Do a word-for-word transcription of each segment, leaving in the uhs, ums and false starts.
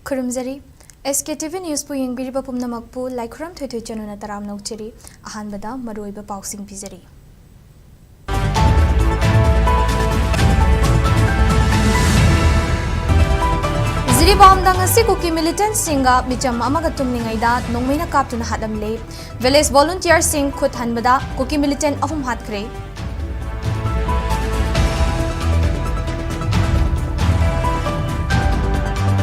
ꯈꯨꯔꯨꯝꯖꯔꯤ꯫ ꯑꯦꯁ ꯀꯦ T V ꯅ꯭ꯌꯨꯁꯄꯨ ꯌꯦꯡꯕꯤꯔꯤꯕ ꯄꯨꯝꯅꯃꯛꯄꯨ ꯂꯥꯏꯈꯨꯔꯝ ꯊꯣꯏꯊꯣꯏ ꯆꯅꯨꯅ ꯇꯔꯥꯝꯅ ꯑꯣꯛꯆꯔꯤ꯫ ꯑꯍꯥꯟꯕꯗ ꯃꯔꯨꯑꯣꯏꯕ ꯄꯥꯎꯁꯤꯡ ꯄꯤꯖꯔꯤ꯫ ꯖꯤꯔꯤꯕꯥꯝꯗ ꯉꯁꯤ ꯀꯨꯀꯤ ꯃꯤꯂꯤꯇꯦꯟꯠꯁꯤꯡꯒ ꯃꯤꯆꯝ ꯑꯃꯒ ꯇꯨꯝꯂꯤꯉꯩꯗ ꯅꯣꯡꯃꯩꯅ ꯀꯥꯞꯇꯨꯅ ꯍꯥꯠꯂꯝꯂꯦ꯫ ꯚꯤꯂꯦꯖ ꯚꯣꯂꯨꯟꯇꯤꯌꯔꯁꯤꯡ ꯈꯨꯠ ꯍꯟꯕꯗ ꯀꯨꯀꯤ ꯃꯤꯂꯤꯇꯦꯟꯠ ꯑꯍꯨꯝ ꯍꯥꯠꯈ꯭ꯔꯦ꯫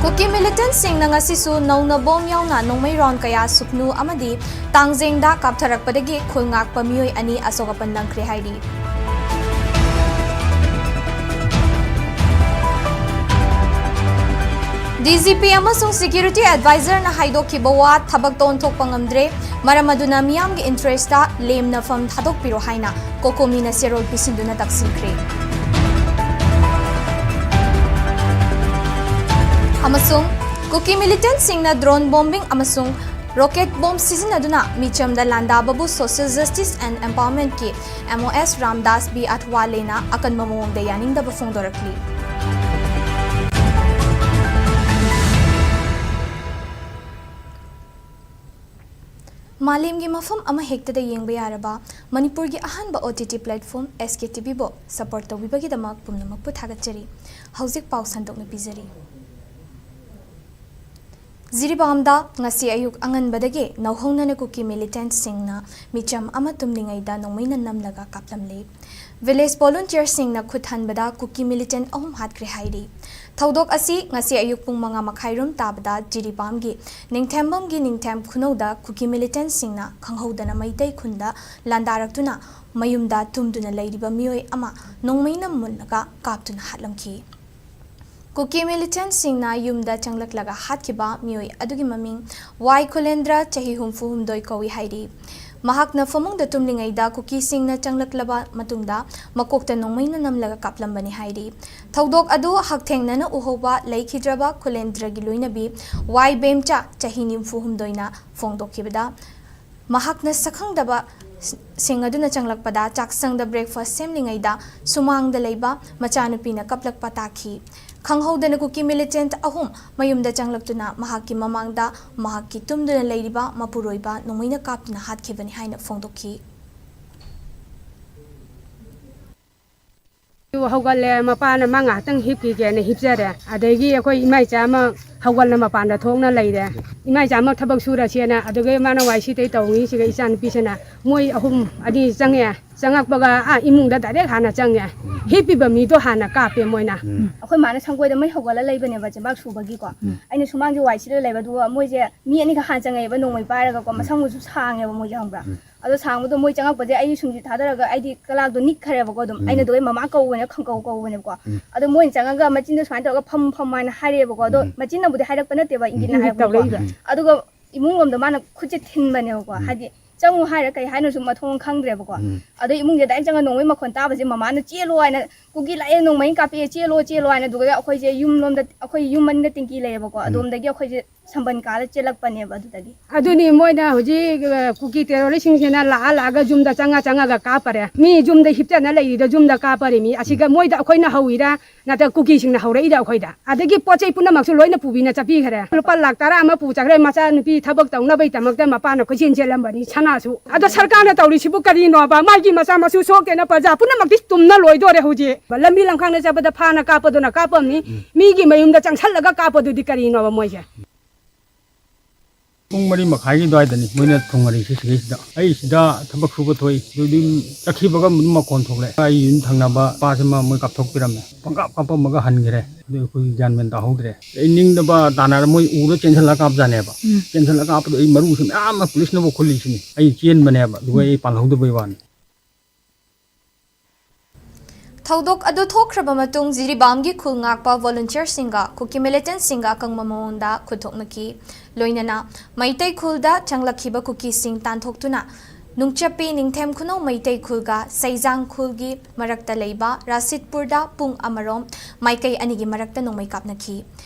ꯀꯨꯀꯤ ꯃꯤꯂꯤꯇꯦꯟꯠꯁꯤꯡꯅ ꯉꯁꯤꯁꯨ ꯅꯧꯅ ꯕꯣꯝ ꯌꯥꯎꯅ ꯅꯣꯡꯃꯩ ꯔꯥꯎꯟ ꯀꯌꯥ ꯁꯨꯞꯅꯨ ꯑꯃꯗꯤ ꯇꯥꯡꯖꯦꯡꯗ ꯀꯥꯞꯊꯔꯛꯄꯗꯒꯤ ꯈꯨꯜ ꯉꯥꯛꯄ ꯃꯤꯑꯣꯏ ꯑꯅꯤ ꯑꯁꯣꯛ ꯑꯄꯟ ꯅꯪꯈ꯭ꯔꯦ ꯍꯥꯏꯔꯤ꯫ ꯗꯤ ꯖꯤ ꯄꯤ ꯑꯃꯁꯨꯡ ꯁꯦꯀ꯭ꯌꯨꯔꯤꯇꯤ ꯑꯦꯗꯚꯥꯏꯖꯔꯅ ꯍꯥꯏꯗꯣꯛꯈꯤꯕ ꯋꯥ ꯊꯕꯛꯇ ꯑꯣꯟꯊꯣꯛꯄ ꯉꯝꯗ꯭ꯔꯦ꯫ ꯃꯔꯝ ꯑꯗꯨꯅ ꯃꯤꯌꯥꯝꯒꯤ ꯏꯟꯇꯔꯦꯁꯇ ꯂꯦꯝꯅ ꯐꯝ ꯊꯥꯗꯣꯛꯄꯤꯔꯣ ꯍꯥꯏꯅ ꯀꯣꯀꯣꯃꯤꯅ ꯆꯦꯔꯣꯜ ꯄꯤꯁꯤꯟꯗꯨꯅ ꯇꯛꯁꯤꯟꯈ꯭ꯔꯦ꯫ ꯑꯃꯁꯨꯡ ꯀꯨꯀꯤ ꯃꯤꯂꯤꯇꯦꯟꯠꯁꯤꯡꯅ ꯗ꯭ꯔꯣꯟ ꯕꯣꯝꯕꯤꯡ ꯑꯃꯁꯨꯡ ꯔꯣꯀꯦꯠ ꯕꯣꯝ ꯁꯤꯖꯤꯟꯅꯗꯨꯅ ꯃꯤꯆꯝꯗ ꯂꯥꯟꯗꯥꯕꯕꯨ social justice and ꯑꯦꯝꯄꯥꯋꯔꯃꯦꯟꯠꯀꯤ M O S Ramdas B ꯑꯊꯋꯥꯂꯦꯅ ꯑꯀꯟꯕ ꯃꯑꯣꯡꯗ ꯌꯥꯅꯤꯡꯗꯕ ꯐꯣꯡꯗꯣꯔꯛꯂꯤ꯫ ꯃꯥꯂꯦꯝꯒꯤ ꯃꯐꯝ ꯑꯃ ꯍꯦꯛꯇꯗ ꯌꯦꯡꯕ ꯌꯥꯔꯕ ꯃꯅꯤꯄꯨꯔꯒꯤ ꯑꯍꯥꯟꯕ ꯑꯣ ꯇꯤ ꯇꯤ ꯄ꯭ꯂꯦꯠꯐꯣꯝ ꯑꯦꯁ ꯀꯦ ꯇꯤ ꯚꯤꯕꯨ ꯁꯄꯣꯔꯠ ꯇꯧꯕꯤꯕꯒꯤꯗꯃꯛ ꯄꯨꯝꯅꯃꯛꯄꯨ ꯊꯥꯒꯠꯆꯔꯤ꯫ ꯍꯧꯖꯤꯛ ꯄꯥꯎ ꯁꯟꯗꯣꯛꯅ ꯄꯤꯖꯔꯤ꯫ ꯖꯤꯔꯤꯕꯥꯝꯗ ꯉꯁꯤ ꯑꯌꯨꯛ ꯑꯉꯟꯕꯗꯒꯤ ꯅꯧꯍꯧꯅꯅ ꯀꯨꯀꯤ ꯃꯤꯂꯤꯇꯦꯟꯠꯁꯤꯡꯅ ꯃꯤꯆꯝ ꯑꯃ ꯇꯨꯝꯂꯤꯉꯩꯗ ꯅꯣꯡꯃꯩꯅ ꯅꯝꯂꯒ ꯀꯥꯞꯂꯝꯂꯦ꯫ ꯚꯤꯂꯦꯖ ꯚꯣꯂꯨꯟꯇꯤꯌꯔꯁꯤꯡꯅ ꯈꯨꯠ ꯍꯟꯕꯗ ꯀꯨꯀꯤ ꯃꯤꯂꯤꯇꯦꯟꯠ ꯑꯍꯨꯝ ꯍꯥꯠꯈ꯭ꯔꯦ ꯍꯥꯏꯔꯤ꯫ ꯊꯧꯗꯣꯛ ꯑꯁꯤ ꯉꯁꯤ ꯑꯌꯨꯛ ꯄꯨꯡ ꯃꯉꯥ ꯃꯈꯥꯏꯔꯣꯝ ꯇꯥꯕꯗ ꯖꯤꯔꯤꯕꯥꯝꯒꯤ ꯅꯤꯡꯊꯦꯝꯕꯝꯒꯤ ꯅꯤꯡꯊꯦꯝ ꯈꯨꯅꯧꯗ ꯀꯨꯀꯤ ꯃꯤꯂꯤꯇꯦꯟꯠꯁꯤꯡꯅ ꯈꯪꯍꯧꯗꯅ ꯃꯩꯇꯩ ꯈꯨꯟꯗ ꯂꯥꯟꯗꯥꯔꯛꯇꯨꯅ ꯃꯌꯨꯝꯗ ꯇꯨꯝꯗꯨꯅ ꯂꯩꯔꯤꯕ ꯃꯤꯑꯣꯏ ꯑꯃ ꯅꯣꯡꯃꯩꯅ ꯃꯨꯜꯂꯒ ꯀꯥꯞꯇꯨꯅ ꯍꯥꯠꯂꯝꯈꯤ꯫ ꯀꯨꯀꯤ ꯃꯤꯂꯤꯇꯦꯟꯠꯁꯤꯡꯅ ꯌꯨꯝꯗ ꯆꯪꯂꯛꯂꯒ ꯍꯥꯠꯈꯤꯕ ꯃꯤꯑꯣꯏ ꯑꯗꯨꯒꯤ ꯃꯃꯤꯡ ꯋꯥꯏ ꯈꯨꯂꯦꯟꯗ꯭ꯔ, ꯆꯍꯤ ꯍꯨꯝꯐꯨ ꯍꯨꯝꯗꯣꯏ ꯀꯧꯏ ꯍꯥꯏꯔꯤ꯫ ꯃꯍꯥꯛꯅ ꯐꯃꯨꯡꯗ ꯇꯨꯝꯂꯤꯉꯩꯗ ꯀꯨꯀꯤꯁꯤꯡꯅ ꯆꯪꯂꯛꯂꯕ ꯃꯇꯨꯡꯗ ꯃꯀꯣꯛꯇ ꯅꯣꯡꯃꯩꯅ ꯅꯝꯂꯒ ꯀꯥꯞꯂꯝꯕꯅꯤ ꯍꯥꯏꯔꯤ꯫ ꯊꯧꯗꯣꯛ ꯑꯗꯨ ꯍꯛꯊꯦꯡꯅꯅ ꯎꯍꯧꯕ ꯂꯩꯈꯤꯗ꯭ꯔꯕ ꯈꯨꯂꯦꯟꯗ꯭ꯔꯒꯤ ꯂꯣꯏꯅꯕꯤ ꯋꯥꯏ ꯕꯦꯝꯆꯥ, ꯆꯍꯤ ꯅꯤꯐꯨ ꯍꯨꯝꯗꯣꯏꯅ ꯐꯣꯡꯗꯣꯛꯈꯤꯕꯗ, ꯃꯍꯥꯛꯅ ꯁꯛꯈꯪꯗꯕ ꯁꯤꯡ ꯑꯗꯨꯅ ꯆꯪꯂꯛꯄꯗ ꯆꯥꯛꯁꯪꯗ breakfast ꯁꯦꯝꯂꯤꯉꯩꯗ ꯁꯨꯃꯥꯡꯗ ꯂꯩꯕ ꯃꯆꯥꯅꯨꯄꯤꯅ ꯀꯞꯂꯛꯄ ꯇꯥꯈꯤ꯫ ꯈꯪꯍꯧꯗꯅ ꯀꯨꯀꯤ militant ꯑꯍꯨꯝ ꯃꯌꯨꯝꯗ ꯆꯪꯂꯛꯇꯨꯅ ꯃꯍꯥꯛꯀꯤ ꯃꯃꯥꯡꯗ ꯃꯍꯥꯛꯀꯤ ꯇꯨꯝꯗꯨꯅ ꯂꯩꯔꯤꯕ ꯃꯄꯨꯔꯣꯏꯕ ꯅꯣꯡꯃꯩꯅ ꯀꯥꯞꯇꯨꯅ ꯍꯥꯠꯈꯤꯕꯅꯤ ꯍꯥꯏꯅ ꯐꯣꯡꯗꯣꯛꯈꯤ꯫ ꯍꯧꯒꯠꯂꯦ, ꯃꯄꯥꯅ ꯃꯥ ꯉꯥꯏꯍꯥꯛꯇꯪ ꯍꯤꯞꯈꯤꯒꯦꯅ ꯍꯤꯞꯆꯔꯦ꯫ ꯑꯗꯒꯤ ꯑꯩꯈꯣꯏ ꯏꯃꯥ ꯏꯆꯥ ꯑꯃ ꯍꯧꯒꯠꯂ ꯃꯄꯥꯟꯗ ꯊꯣꯛꯅ ꯂꯩꯔꯦ꯫ ꯏꯃꯥ ꯏꯆꯥ ꯑꯃ ꯊꯕꯛ ꯁꯨꯔꯁꯦꯅ, ꯑꯗꯨꯒ ꯃꯥꯅ ꯋꯥꯏ ꯁꯤꯠꯇꯣꯏ ꯇꯧꯔꯤꯁꯤꯒ ꯏꯆꯥ ꯅꯨꯄꯤꯁꯤꯅ ꯃꯣꯏ ꯑꯍꯨꯝ ꯑꯅꯤ ꯆꯪꯉꯦ꯫ ꯆꯪꯉꯛꯄꯒ ꯑꯥ ꯏꯃꯨꯡꯗ direct ꯍꯥꯟꯅ ꯆꯪꯉꯦ꯫ ꯍꯤꯞꯄꯤꯕ ꯃꯤꯗꯣ ꯍꯥꯟꯅ ꯀꯥꯞꯄꯦ ꯃꯣꯏꯅ꯫ ꯑꯩꯈꯣꯏ ꯃꯥꯅ ꯁꯪꯒꯣꯏꯗ ꯃꯩ ꯍꯧꯒꯠꯂ ꯂꯩꯕꯅꯦꯕ, ꯆꯦꯕꯥꯛ ꯁꯨꯕꯒꯤꯀꯣ꯫ ꯑꯩꯅ ꯁꯨꯃꯥꯡꯁꯦ ꯋꯥꯏ ꯁꯤꯠꯂ ꯂꯩꯕ, ꯑꯗꯨꯒ ꯃꯣꯏꯁꯦ ꯃꯤ ꯑꯅꯤꯈꯛ ꯍꯥꯟꯅ ꯆꯪꯉꯛꯑꯦꯕ, ꯅꯣꯡꯃꯩ ꯄꯥꯏꯔꯒꯀꯣ, ꯃꯁꯝꯒꯁꯨ ꯁꯥꯡꯉꯦꯕ ꯃꯣꯏꯁꯦ, ꯈꯪꯕ꯭ꯔꯥ? ꯑꯗꯣ ꯁꯥꯡꯕꯗꯣ ꯃꯣꯏ ꯆꯪꯉꯛꯄꯁꯦ ꯑꯩ ꯁꯨꯝꯁꯤꯠ ꯊꯥꯗꯔꯒ, ꯑꯩꯗꯤ ꯀꯂꯥꯛꯇꯣ ꯅꯤꯛꯈ꯭ꯔꯦꯕꯀꯣ ꯑꯗꯨꯝ꯫ ꯑꯩꯅ ꯑꯗꯨꯒ ꯃꯃꯥ ꯀꯧꯕꯅꯦ, ꯈꯪꯀꯧ ꯀꯧꯕꯅꯦꯕꯀꯣ꯫ ꯑꯗꯣ ꯃꯣꯏꯅ ꯆꯪꯉꯒ ꯃꯆꯤꯟꯗꯣ ꯁꯨꯃꯥꯏꯅ ꯇꯧꯔꯒ "ꯐꯝ, ꯐꯝ" ꯍꯥꯏꯅ ꯍꯥꯏꯔꯛꯑꯦꯕꯀꯣ꯫ ꯑꯗꯣ ꯃꯆꯤꯟꯅꯕꯨꯗꯤ ꯍꯥꯏꯔꯛꯄ ꯅꯠꯇꯦꯕ, ꯏꯪꯒꯤꯠꯅ ꯍꯥꯏꯔꯛꯄꯀꯣ꯫ ꯑꯗꯨꯒ ꯏꯃꯨꯡ ꯂꯣꯝꯗ ꯃꯥꯅ ꯈꯨꯠꯁꯦ ꯊꯤꯟꯕꯅꯦꯕꯀꯣ꯫ ꯍꯥꯏꯗꯤ ꯆꯪꯉꯨ ꯍꯥꯏꯔ ꯀꯩ ꯍꯥꯏꯅꯣ ꯁꯨꯝ ꯃꯊꯣꯡ ꯈꯪꯗ꯭ꯔꯦꯕꯀꯣ꯫ ꯑꯗꯣ ꯏꯃꯨꯡꯁꯦ direct ꯆꯪꯉ ꯅꯣꯡꯃꯩ ꯃꯈꯣꯟ ꯇꯥꯕꯁꯦ ꯃꯃꯥꯅ "ꯆꯦꯜꯂꯣ" ꯍꯥꯏꯅ, "ꯀꯨꯀꯤ ꯂꯥꯛꯑꯦ, ꯅꯣꯡꯃꯩ ꯀꯥꯞꯄꯛꯑꯦ, ꯆꯦꯜꯂꯣ, ꯆꯦꯜꯂꯣ" ꯍꯥꯏꯅ꯫ ꯑꯗꯨꯒ ꯑꯩꯈꯣꯏꯁꯦ ꯌꯨꯝ ꯂꯣꯝꯗ, ꯑꯩꯈꯣꯏ ꯌꯨꯝ ꯃꯅꯤꯡꯗ ꯇꯦꯡꯀꯤ ꯂꯩꯌꯦꯕꯀꯣ, ꯑꯗꯣꯝꯗꯒꯤ ꯑꯩꯈꯣꯏꯁꯦ ꯁꯝꯕꯟ ꯀꯥꯜꯂ ꯆꯦꯜꯂꯛꯄꯅꯦꯕ ꯑꯗꯨꯗꯒꯤ꯫ ꯑꯗꯨꯅꯤ ꯃꯣꯏꯅ ꯍꯧꯖꯤꯛ, ꯑ, ꯀꯨꯀꯤ terrorist ꯁꯤꯡꯁꯤꯅ ꯂꯥꯛꯑ ꯂꯥꯛꯑꯒ ꯌꯨꯝꯗ ꯆꯪꯉ ꯆꯪꯉꯒ ꯀꯥꯞꯄꯔꯦ꯫ ꯃꯤ ꯌꯨꯝꯗ ꯍꯤꯞꯆꯅ ꯂꯩꯔꯤꯗꯣ ꯌꯨꯝꯗ ꯀꯥꯞꯄꯔꯦ ꯃꯤ꯫ ꯑꯁꯤꯒ ꯃꯣꯏꯗ ꯑꯩꯈꯣꯏꯅ ꯍꯧꯋꯤꯔꯥ ꯅꯠꯇ꯭ꯔꯒ ꯀꯨꯀꯤꯁꯤꯡꯅ ꯍꯧꯔꯛꯏꯔꯥ ꯑꯩꯈꯣꯏꯗ? ꯑꯗꯒꯤ ꯄꯣꯠ ꯆꯩ ꯄꯨꯝꯅꯃꯛꯁꯨ ꯂꯣꯏꯅ ꯄꯨꯕꯤꯅ ꯆꯠꯄꯤꯈ꯭ꯔꯦ꯫ ꯂꯨꯄꯥ ꯂꯥꯈ ꯇꯔꯥ ꯑꯃ ꯄꯨ ꯆꯠꯈ꯭ꯔꯦ, ꯃꯆꯥꯅꯨꯄꯤ ꯊꯕꯛ ꯇꯧꯅꯕꯒꯤꯗꯃꯛꯇ ꯃꯄꯥꯅ ꯀꯣꯏꯆꯦꯟ ꯆꯦꯜꯂꯝꯕꯅꯤ, ꯁꯅꯥꯁꯨ꯫ ꯑꯗꯣ ꯁꯔꯀꯥꯔꯅ ꯇꯧꯔꯤꯁꯤꯕꯨ ꯀꯔꯤꯅꯣꯕ? ꯃꯥꯒꯤ ꯃꯆꯥ ꯃꯁꯨ ꯁꯣꯛꯇꯦꯅ ꯄ꯭ꯔꯖꯥ ꯄꯨꯝꯅꯃꯛꯇꯤ ꯇꯨꯝꯅ ꯂꯣꯏꯗꯣꯔꯦ ꯍꯧꯖꯤꯛ꯫ ꯂꯝꯕꯤ ꯂꯝꯈꯥꯡꯗ ꯆꯠꯄꯗ ꯐꯥꯅ ꯀꯥꯞꯄꯗꯨꯅ ꯀꯥꯞꯄꯝꯅꯤ, ꯃꯤꯒꯤ ꯃꯌꯨꯝꯗ ꯆꯪꯁꯜꯂꯒ ꯀꯥꯞꯄꯗꯨꯗꯤ ꯀꯔꯤꯅꯣꯕ ꯃꯣꯏꯁꯦ? ꯄꯨꯡ ꯃꯔꯤ ꯃꯈꯥꯏꯒꯤ ꯑꯗꯨꯋꯥꯏꯗꯅꯤ ꯃꯣꯏꯅ ꯊꯨꯡꯉꯔꯤꯁꯦ ꯁꯤꯗꯩꯁꯤꯗ꯫ ꯑꯩ ꯁꯤꯗ ꯊꯕꯛ ꯁꯨꯕ ꯊꯣꯛꯏ꯫ ꯑꯗꯨꯗꯤ ꯆꯠꯈꯤꯕꯒ ꯑꯗꯨꯝ ꯃꯈꯣꯟ ꯊꯣꯛꯂꯛꯑꯦ꯫ ꯑꯩ ꯌꯨꯝ ꯊꯪꯅꯕ ꯅꯨꯄꯥꯁꯤꯃ ꯃꯣꯏ ꯀꯥꯞꯊꯣꯛꯄꯤꯔꯝꯃꯦ꯫ ꯄꯪꯀꯥꯞ ꯀꯥꯞꯄꯝꯃꯒ ꯍꯟꯈ꯭ꯔꯦ꯫ ꯑꯗꯨ ꯑꯩꯈꯣꯏ ꯒ꯭ꯌꯥꯟ ꯃꯦꯟ ꯇꯥꯍꯧꯗ꯭ꯔꯦ꯫ ꯑꯩ ꯅꯤꯡꯗꯕ ꯇꯥꯟꯅꯔ ꯃꯣꯏ ꯎꯔ ꯆꯦꯟꯁꯤꯜꯂ ꯀꯥꯞꯖꯥꯠꯅꯦꯕ꯫ ꯆꯦꯟꯁꯤꯜꯂ ꯀꯥꯞꯄꯗꯣ ꯑꯩ ꯃꯔꯨꯁꯦ ꯃꯌꯥꯝ ꯑꯃ ꯄꯨꯂꯤꯁꯅꯕꯨ ꯈꯨꯜꯂꯤꯁꯤꯅꯤ꯫ ꯑꯩ ꯆꯦꯟꯕꯅꯦꯕ꯫ ꯑꯗꯨꯒ ꯑꯩ ꯄꯥꯜꯍꯧꯗꯕꯩ ꯋꯥꯅꯤ꯫ ꯊꯧꯗꯣꯛ ꯑꯗꯨ ꯊꯣꯛꯈ꯭ꯔꯕ ꯃꯇꯨꯡ ꯖꯤꯔꯤꯕꯥꯝꯒꯤ ꯈꯨꯜ ꯉꯥꯛꯄ volunteer ꯁꯤꯡꯒ ꯀꯨꯀꯤ militant ꯁꯤꯡꯒ ꯑꯀꯪꯕ ꯃꯑꯣꯡꯗ ꯈꯨꯠ ꯊꯣꯛꯅꯈꯤ꯫ ꯂꯣꯏꯅꯅ ꯃꯩꯇꯩ ꯈꯨꯜꯗ ꯆꯪꯂꯛꯈꯤꯕ ꯀꯨꯀꯤꯁꯤꯡ ꯇꯥꯟꯊꯣꯛꯇꯨꯅ ꯅꯨꯡꯆꯞꯄꯤ ꯅꯤꯡꯊꯦꯝ ꯈꯨꯅꯧ ꯃꯩꯇꯩ ꯈꯨꯜꯒ ꯁꯩꯖꯥꯡ ꯈꯨꯜꯒꯤ ꯃꯔꯛꯇ ꯂꯩꯕ ꯔꯥꯁꯤꯠꯄꯨꯔꯗ ꯄꯨꯡ ꯑꯃꯔꯣꯝ ꯃꯥꯏꯀꯩ ꯑꯅꯤꯒꯤ ꯃꯔꯛꯇ ꯅꯣꯡꯃꯩ ꯀꯥꯞꯅꯈꯤ꯫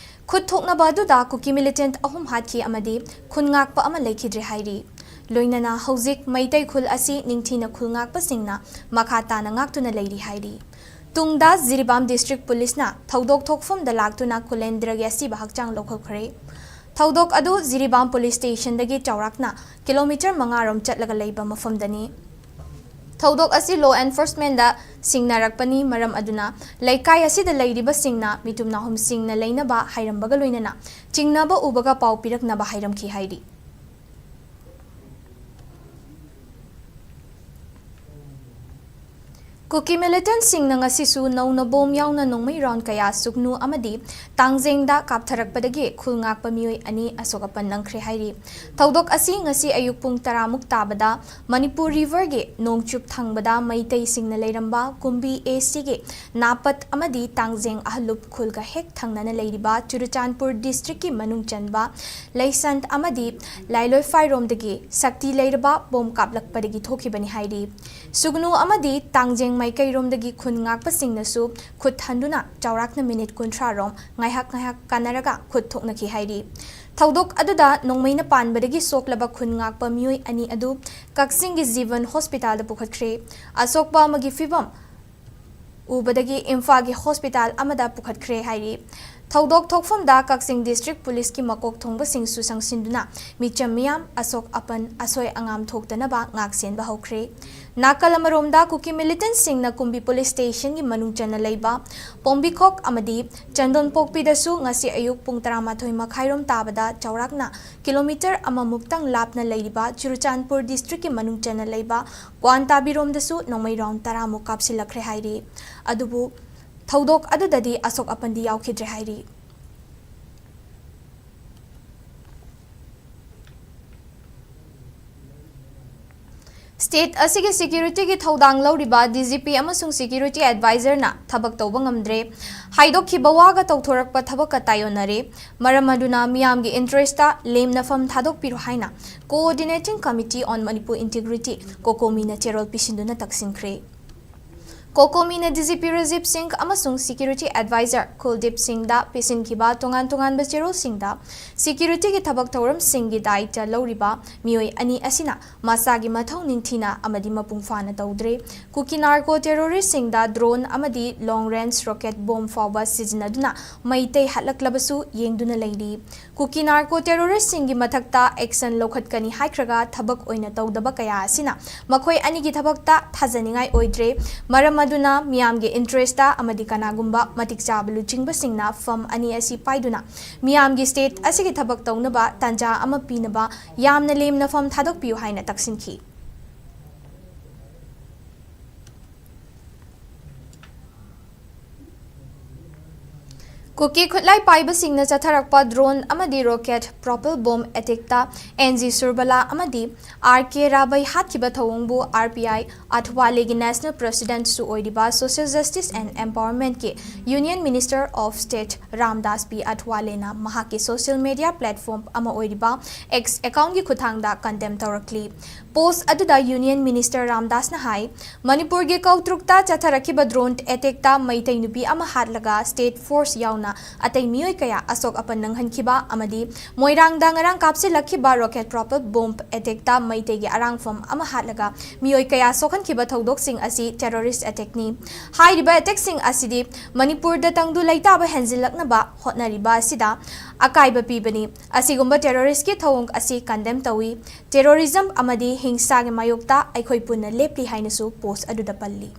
ꯈꯨꯠ ꯊꯣꯛꯅꯕ ꯑꯗꯨꯗ ꯀꯨꯀꯤ militant ꯑꯍꯨꯝ ꯍꯥꯠꯈꯤ ꯑꯃꯗꯤ ꯈꯨꯟ ꯉꯥꯛꯄ ꯑꯃ ꯂꯩꯈꯤꯗ꯭ꯔꯦ ꯍꯥꯏꯔꯤ꯫ ꯂꯣꯏꯅꯅ ꯍꯧꯖꯤꯛ ꯃꯩꯇꯩ ꯈꯨꯜ ꯑꯁꯤ ꯅꯤꯡꯊꯤꯅ ꯈꯨꯜ ꯉꯥꯛꯄꯁꯤꯡꯅ ꯃꯈꯥ ꯇꯥꯅ ꯉꯥꯛꯇꯨꯅ ꯂꯩꯔꯤ ꯍꯥꯏꯔꯤ꯫ ꯇꯨꯡꯗ ꯖꯤꯔꯤꯕꯥꯝ ꯗꯤꯁꯇ꯭ꯔꯤꯛ ꯄꯨꯂꯤꯁꯅ ꯊꯧꯗꯣꯛ ꯊꯣꯛꯐꯝꯗ ꯂꯥꯛꯇꯨꯅ ꯈꯨꯂꯦꯟꯗ꯭ꯔꯒꯤ ꯑꯁꯤꯕ ꯍꯛꯆꯥꯡ ꯂꯧꯈꯠꯈ꯭ꯔꯦ꯫ ꯊꯧꯗꯣꯛ ꯑꯗꯨ ꯖꯤꯔꯤꯕꯥꯝ ꯄꯨꯂꯤꯁ ꯁ꯭ꯇꯦꯁꯟꯗꯒꯤ ꯆꯥꯎꯔꯥꯛꯅ ꯀꯤꯂꯣꯃꯤꯇꯔ ꯃꯉꯥ ꯔꯣꯝ ꯆꯠꯂꯒ ꯂꯩꯕ ꯃꯐꯝꯗꯅꯤ꯫ ꯊꯧꯗꯣꯛ ꯑꯁꯤ ꯂꯣ ꯑꯦꯟꯐꯣꯔꯁꯃꯦꯟꯗ ꯁꯤꯡꯅꯔꯛꯄꯅꯤ, ꯃꯔꯝ ꯑꯗꯨꯅ ꯂꯩꯀꯥꯏ ꯑꯁꯤꯗ ꯂꯩꯔꯤꯕꯁꯤꯡꯅ ꯃꯤꯇꯨꯝ ꯅꯥꯍꯨꯝꯁꯤꯡꯅ ꯂꯩꯅꯕ ꯍꯥꯏꯔꯝꯕꯒ ꯂꯣꯏꯅꯅ ꯆꯤꯡꯅꯕ ꯎꯕꯒ ꯄꯥꯎ ꯄꯤꯔꯛꯅꯕ ꯍꯥꯏꯔꯝꯈꯤ ꯍꯥꯏꯔꯤ꯫ ꯀꯨꯀꯤ ꯃꯤꯂꯤꯇꯦꯟꯠꯁꯤꯡꯅ ꯉꯁꯤꯁꯨ ꯅꯧꯅ ꯕꯣꯝ ꯌꯥꯎꯅ ꯅꯣꯡꯃꯩ ꯔꯥꯎꯟ ꯀꯌꯥ ꯁꯨꯒꯅꯨ ꯑꯃꯗꯤ ꯇꯥꯡꯖꯦꯡꯗ ꯀꯥꯞꯊꯔꯛꯄꯗꯒꯤ ꯈꯨꯜ ꯉꯥꯛꯄ ꯃꯤꯑꯣꯏ ꯑꯅꯤ ꯑꯁꯣꯛ ꯑꯄꯟ ꯅꯪꯈ꯭ꯔꯦ ꯍꯥꯏꯔꯤ꯫ ꯊꯧꯗꯣꯛ ꯑꯁꯤ ꯉꯁꯤ ꯑꯌꯨꯛ ꯄꯨꯡ ꯇꯔꯥꯃꯨꯛ ꯇꯥꯕꯗ ꯃꯅꯤꯄꯨꯔ ꯔꯤꯚꯔꯒꯤ ꯅꯣꯡꯆꯨꯞ ꯊꯪꯕꯗ ꯃꯩꯇꯩꯁꯤꯡꯅ ꯂꯩꯔꯝꯕ ꯀꯨꯝꯕꯤ ꯑꯦ ꯁꯤꯒꯤ ꯅꯥꯄꯠ ꯑꯃꯗꯤ ꯇꯥꯡꯖꯦꯡ ꯑꯍꯜꯂꯨꯞ ꯈꯨꯜꯒ ꯍꯦꯛ ꯊꯪꯅꯅ ꯂꯩꯔꯤꯕ ꯆꯨꯔꯆꯥꯟꯄꯨꯔ ꯗꯤꯁꯇ꯭ꯔꯤꯛꯀꯤ ꯃꯅꯨꯡ ꯆꯟꯕ ꯂꯩꯁꯟ ꯑꯃꯗꯤ ꯂꯥꯏꯂꯣꯏꯐꯥꯏꯔꯣꯝꯗꯒꯤ ꯁꯛꯇꯤ ꯂꯩꯔꯕ ꯕꯣꯝ ꯀꯥꯞꯂꯛꯄꯗꯒꯤ ꯊꯣꯛꯈꯤꯕꯅꯤ ꯍꯥꯏꯔꯤ꯫ ꯁꯨꯒꯅꯨ ꯑꯃꯗꯤ ꯇꯥꯡꯖꯦꯡ ꯃꯥꯏꯀꯩꯔꯣꯝꯗꯒꯤ ꯈꯨꯟ ꯉꯥꯛꯄꯁꯤꯡꯅꯁꯨ ꯈꯨꯠ ꯍꯟꯗꯨꯅ ꯆꯥꯎꯔꯥꯛꯅ ꯃꯤꯅꯤꯠ ꯀꯨꯟꯊ꯭ꯔꯥ ꯔꯣꯝ ꯉꯥꯏꯍꯥꯛ ꯉꯥꯏꯍꯥꯛ ꯀꯥꯟꯅꯔꯒ ꯈꯨꯠ ꯊꯣꯛꯅꯈꯤ ꯍꯥꯏꯔꯤ꯫ ꯊꯧꯗꯣꯛ ꯑꯗꯨꯗ ꯅꯣꯡꯃꯩꯅ ꯄꯥꯟꯕꯗꯒꯤ ꯁꯣꯛꯂꯕ ꯈꯨꯟ ꯉꯥꯛꯄ ꯃꯤꯑꯣꯏ ꯑꯅꯤ ꯑꯗꯨ ꯀꯛꯆꯤꯡꯒꯤ ꯖꯤꯕꯟ ꯍꯣꯁꯄꯤꯇꯥꯜꯗ ꯄꯨꯈꯠꯈ꯭ꯔꯦ꯫ ꯑꯁꯣꯛꯄ ꯑꯃꯒꯤ ꯐꯤꯕꯝ ꯎꯕꯗꯒꯤ ꯏꯝꯐꯥꯜꯒꯤ ꯍꯣꯁꯄꯤꯇꯥꯜ ꯑꯃꯗ ꯄꯨꯈꯠꯈ꯭ꯔꯦ ꯍꯥꯏꯔꯤ꯫ ꯊꯧꯗꯣꯛ ꯊꯣꯛꯐꯝꯗ ꯀꯛꯆꯤꯡ ꯗꯤꯁꯇ꯭ꯔꯤꯛ ꯄꯨꯂꯤꯁꯀꯤ ꯃꯀꯣꯛ ꯊꯣꯡꯕꯁꯤꯡꯁꯨ ꯆꯪꯁꯤꯟꯗꯨꯅ ꯃꯤꯆꯝ ꯃꯤꯌꯥꯝ ꯑꯁꯣꯛ ꯑꯄꯟ ꯑꯁꯣꯏ ꯑꯉꯥꯝ ꯊꯣꯛꯇꯅꯕ ꯉꯥꯛ ꯁꯦꯟꯕ ꯍꯧꯈ꯭ꯔꯦ꯫ ꯅꯥꯀꯜ ꯑꯃꯔꯣꯝꯗ ꯀꯨꯀꯤ ꯃꯤꯂꯤꯇꯦꯟꯠꯁꯤꯡꯅ ꯀꯨꯝꯕꯤ ꯄꯨꯂꯤꯁ ꯁ꯭ꯇꯦꯁꯟꯒꯤ ꯃꯅꯨꯡ ꯆꯟꯅ ꯂꯩꯕ ꯄꯣꯝꯕꯤꯈꯣꯛ ꯑꯃꯗꯤ ꯆꯟꯗꯣꯟꯄꯣꯛꯄꯤꯗꯁꯨ ꯉꯁꯤ ꯑꯌꯨꯛ ꯄꯨꯡ ꯇꯔꯥꯃꯥꯊꯣꯏ ꯃꯈꯥꯏꯔꯣꯝ ꯇꯥꯕꯗ ꯆꯥꯎꯔꯥꯛꯅ ꯀꯤꯂꯣꯃꯤꯇꯔ ꯑꯃꯃꯨꯛꯇꯪ ꯂꯥꯞꯅ ꯂꯩꯔꯤꯕ ꯆꯨꯔꯆꯥꯟꯄꯨꯔ ꯗꯤꯁꯇ꯭ꯔꯤꯛꯀꯤ ꯃꯅꯨꯡ ꯆꯟꯅ ꯂꯩꯕ ꯀ꯭ꯋꯥꯟꯇꯥꯕꯤꯔꯣꯝꯗꯁꯨ ꯅꯣꯡꯃꯩ ꯔꯥꯎꯟ ꯇꯔꯥꯃꯨꯛ ꯀꯥꯞꯁꯤꯜꯂꯛꯈ꯭ꯔꯦ ꯍꯥꯏꯔꯤ꯫ ꯑꯗꯨꯕꯨ ꯊꯧꯗꯣꯛ ꯑꯗꯨꯗꯗꯤ ꯑꯁꯣꯛ ꯑꯄꯟꯗꯤ ꯌꯥꯎꯈꯤꯗ꯭ꯔꯦ ꯍꯥꯏꯔꯤ꯫ ꯁ꯭ꯇꯦꯠ ꯑꯁꯤꯒꯤ ꯁꯦꯀ꯭ꯌꯨꯔꯤꯇꯤꯒꯤ ꯊꯧꯗꯥꯡ ꯂꯧꯔꯤꯕ ꯗꯤ ꯖꯤ ꯄꯤ ꯑꯃꯁꯨꯡ ꯁꯦꯀ꯭ꯌꯨꯔꯤꯇꯤ ꯑꯦꯗꯚꯥꯏꯖꯔꯅ ꯊꯕꯛ ꯇꯧꯕ ꯉꯝꯗ꯭ꯔꯦ꯫ ꯍꯥꯏꯗꯣꯛꯈꯤꯕ ꯋꯥꯒ ꯇꯧꯊꯣꯔꯛꯄ ꯊꯕꯛꯀ ꯇꯥꯏꯑꯣꯟꯅꯔꯦ꯫ ꯃꯔꯝ ꯑꯗꯨꯅ ꯃꯤꯌꯥꯝꯒꯤ ꯏꯟꯇꯔꯦꯁꯇ ꯂꯦꯝꯅꯐꯝ ꯊꯥꯗꯣꯛꯄꯤꯔꯣ ꯍꯥꯏꯅ Coordinating Committee on Manipur Integrity, ꯀꯣꯀꯣꯃꯤꯅ ꯆꯦꯔꯣꯜ ꯄꯤꯁꯤꯟꯗꯨꯅ ꯇꯛꯁꯤꯟꯈ꯭ꯔꯦ꯫ ꯀꯣꯀꯣꯃꯤꯅ ꯗꯤ ꯖꯤ ꯄꯤ ꯔꯥꯖꯤꯕ ꯁꯤꯡ ꯑꯃꯁꯨꯡ ꯁꯦꯀ꯭ꯌꯨꯔꯤꯇꯤ ꯑꯦꯗꯚꯥꯏꯖꯔ ꯀꯨꯜꯗꯤꯞ ꯁꯤꯡꯗ ꯄꯤꯁꯤꯟꯈꯤꯕ ꯇꯣꯉꯥꯟ ꯇꯣꯉꯥꯟꯕ ꯆꯦꯔꯣꯜꯁꯤꯡꯗ ꯁꯦꯀ꯭ꯌꯨꯔꯤꯇꯤꯒꯤ ꯊꯕꯛ ꯊꯧꯔꯝꯁꯤꯡꯒꯤ ꯗꯥꯌꯤꯠꯇ ꯂꯧꯔꯤꯕ ꯃꯤꯑꯣꯏ ꯑꯅꯤ ꯑꯁꯤꯅ ꯃꯁꯥꯒꯤ ꯃꯊꯧ ꯅꯤꯡꯊꯤꯅ ꯑꯃꯗꯤ ꯃꯄꯨꯡ ꯐꯥꯅ ꯇꯧꯗ꯭ꯔꯦ꯫ ꯀꯨꯀꯤ ꯅꯥꯔꯀꯣ ꯇꯦꯔꯣꯔꯤꯁ꯭ꯠꯁꯤꯡꯗ ꯗ꯭ꯔꯣꯟ ꯑꯃꯗꯤ ꯂꯣꯡ ꯔꯦꯟꯖ ꯔꯣꯀꯦꯠ ꯕꯣꯝ ꯐꯥꯎꯕ ꯁꯤꯖꯤꯟꯅꯗꯨꯅ ꯃꯩꯇꯩ ꯍꯥꯠꯂꯛꯂꯕꯁꯨ ꯌꯦꯡꯗꯨꯅ ꯂꯩꯔꯤ꯫ ꯀꯨꯀꯤ ꯅꯥꯔꯀꯣ ꯇꯦꯔꯣꯔꯤꯁ꯭ꯠꯁꯤꯡꯒꯤ ꯃꯊꯛꯇ ꯑꯦꯛꯁꯟ ꯂꯧꯈꯠꯀꯅꯤ ꯍꯥꯏꯈ꯭ꯔꯒ ꯊꯕꯛ ꯑꯣꯏꯅ ꯇꯧꯗꯕ ꯀꯌꯥ ꯑꯁꯤꯅ ꯃꯈꯣꯏ ꯑꯅꯤꯒꯤ ꯊꯕꯛꯇ ꯊꯥꯖꯅꯤꯡꯉꯥꯏ ꯑꯣꯏꯗ꯭ꯔꯦ꯫ ꯃꯔꯝ ꯑꯗꯨꯅ ꯃꯤꯌꯥꯝꯒꯤ ꯏꯟꯇꯔꯦꯁꯇ ꯑꯃꯗꯤ ꯀꯅꯥꯒꯨꯝꯕ ꯃꯇꯤꯛ ꯆꯥꯕ ꯂꯨꯆꯤꯡꯕꯁꯤꯡꯅ ꯐꯝ ꯑꯅꯤ ꯑꯁꯤ ꯄꯥꯏꯗꯨꯅ ꯃꯤꯌꯥꯝꯒꯤ ꯁ꯭ꯇꯦꯠ ꯑꯁꯤꯒꯤ ꯊꯕꯛ ꯇꯧꯅꯕ ꯇꯥꯟꯖꯥ ꯑꯃ ꯄꯤꯅꯕ ꯌꯥꯝꯅ ꯂꯦꯝꯅ ꯐꯝ ꯊꯥꯗꯣꯛꯄꯤꯌꯨ ꯍꯥꯏꯅ ꯇꯛꯁꯤꯟꯈꯤ꯫ ꯀꯨꯀꯤ ꯈꯨꯠꯂꯥꯏ ꯄꯥꯏꯕꯁꯤꯡꯅ ꯆꯠꯊꯔꯛꯄ ꯗ꯭ꯔꯣꯟ ꯑꯃꯗꯤ ꯔꯣꯀꯦꯠ ꯄ꯭ꯔꯣꯄꯦꯜ ꯕꯣꯝ ꯑꯦꯇꯦꯛꯇ ꯑꯦꯟ ꯖꯤ ꯁꯨꯔꯕꯂꯥ ꯑꯃꯗꯤ ꯑꯥꯔ ꯀꯦ ꯔꯥꯕꯩ ꯍꯥꯠꯈꯤꯕ ꯊꯧꯑꯣꯡꯕꯨ ꯑꯥꯔ ꯄꯤ ꯑꯥꯏ ꯑꯊꯋꯥꯂꯦꯒꯤ ꯅꯦꯁꯅꯦꯜ ꯄ꯭ꯔꯦꯁꯤꯗꯦꯟꯠꯁꯨ ꯑꯣꯏꯔꯤꯕ ꯁꯣꯁꯤꯌꯦꯜ ꯖꯁꯇꯤꯁ ꯑꯦꯟ ꯑꯦꯝꯄꯥꯋꯔꯃꯦꯟꯠꯀꯤ union minister of state Ramdas P ꯑꯊꯋꯥꯂꯦꯅ ꯃꯍꯥꯛꯀꯤ ꯁꯣꯁꯤꯌꯦꯜ ꯃꯤꯗꯤꯌꯥ ꯄ꯭ꯂꯦꯠꯐꯣꯔꯝ ꯑꯃ ꯑꯣꯏꯔꯤꯕ ꯑꯦꯛꯁ ꯑꯦꯀꯥꯎꯟꯠꯀꯤ ꯈꯨꯠꯊꯥꯡꯗ ꯀꯟꯗꯦꯝ ꯇꯧꯔꯛꯂꯤ꯫ ꯄꯣꯁ꯭ꯠ ꯑꯗꯨꯗ ꯌꯨꯅꯤꯌꯟ ꯃꯤꯅꯤꯁꯇꯔ ꯔꯥꯝꯗꯥꯁꯅ ꯍꯥꯏ, ꯃꯅꯤꯄꯨꯔꯒꯤ ꯀꯧꯇ꯭ꯔꯨꯛꯇ ꯆꯠꯊꯔꯛꯈꯤꯕ ꯗ꯭ꯔꯣꯟ ꯑꯦꯇꯦꯛꯇ ꯃꯩꯇꯩ ꯅꯨꯄꯤ ꯑꯃ ꯍꯥꯠꯂꯒ ꯁ꯭ꯇꯦꯠ ꯐꯣꯔꯁ ꯌꯥꯎꯅ ꯑꯇꯩ ꯃꯤꯑꯣꯏ ꯀꯌꯥ ꯑꯁꯣꯛ ꯑꯄꯟ ꯅꯪꯍꯟꯈꯤꯕ ꯑꯃꯗꯤ ꯃꯣꯏꯔꯥꯡꯗ ꯉꯔꯥꯡ ꯀꯥꯞꯁꯤꯜꯂꯛꯈꯤꯕ ꯔꯣꯀꯦꯠ ꯄ꯭ꯔꯣꯄꯦꯜ ꯕꯣꯝ ꯑꯦꯇꯦꯛꯇ ꯃꯩꯇꯩꯒꯤ ꯑꯔꯥꯡꯐꯝ ꯑꯃ ꯍꯥꯠꯂꯒ ꯃꯤꯑꯣꯏ ꯀꯌꯥ ꯁꯣꯛꯍꯟꯈꯤꯕ ꯊꯧꯗꯣꯛꯁꯤꯡ ꯑꯁꯤ ꯇꯦꯔꯣꯔꯤꯁ꯭ꯠ ꯑꯦꯇꯦꯛꯅꯤ꯫ ꯍꯥꯏꯔꯤꯕ ꯑꯦꯇꯦꯛꯁꯤꯡ ꯑꯁꯤꯗꯤ ꯃꯅꯤꯄꯨꯔꯗ ꯇꯪꯗꯨ ꯂꯩꯇꯥꯕ ꯍꯦꯟꯖꯤꯜꯂꯛꯅꯕ ꯍꯣꯠꯅꯔꯤꯕ ꯑꯁꯤꯗ ꯑꯀꯥꯏꯕ ꯄꯤꯕꯅꯤ꯫ ꯑꯁꯤꯒꯨꯝꯕ ꯇꯦꯔꯣꯔꯤꯁ꯭ꯠꯀꯤ ꯊꯧꯑꯣꯡ ꯑꯁꯤ ꯀꯟꯗꯦꯝ ꯇꯧꯏ꯫ ꯇꯦꯔꯣꯔꯤꯖꯝ ꯑꯃꯗꯤ ꯍꯤꯡꯁꯥꯒꯤ ꯃꯥꯌꯣꯛꯇ ꯑꯩꯈꯣꯏ ꯄꯨꯟꯅ ꯂꯦꯞꯂꯤ ꯍꯥꯏꯅꯁꯨ ꯄꯣꯁ꯭ꯠ ꯑꯗꯨꯗ ꯄꯜꯂꯤ꯫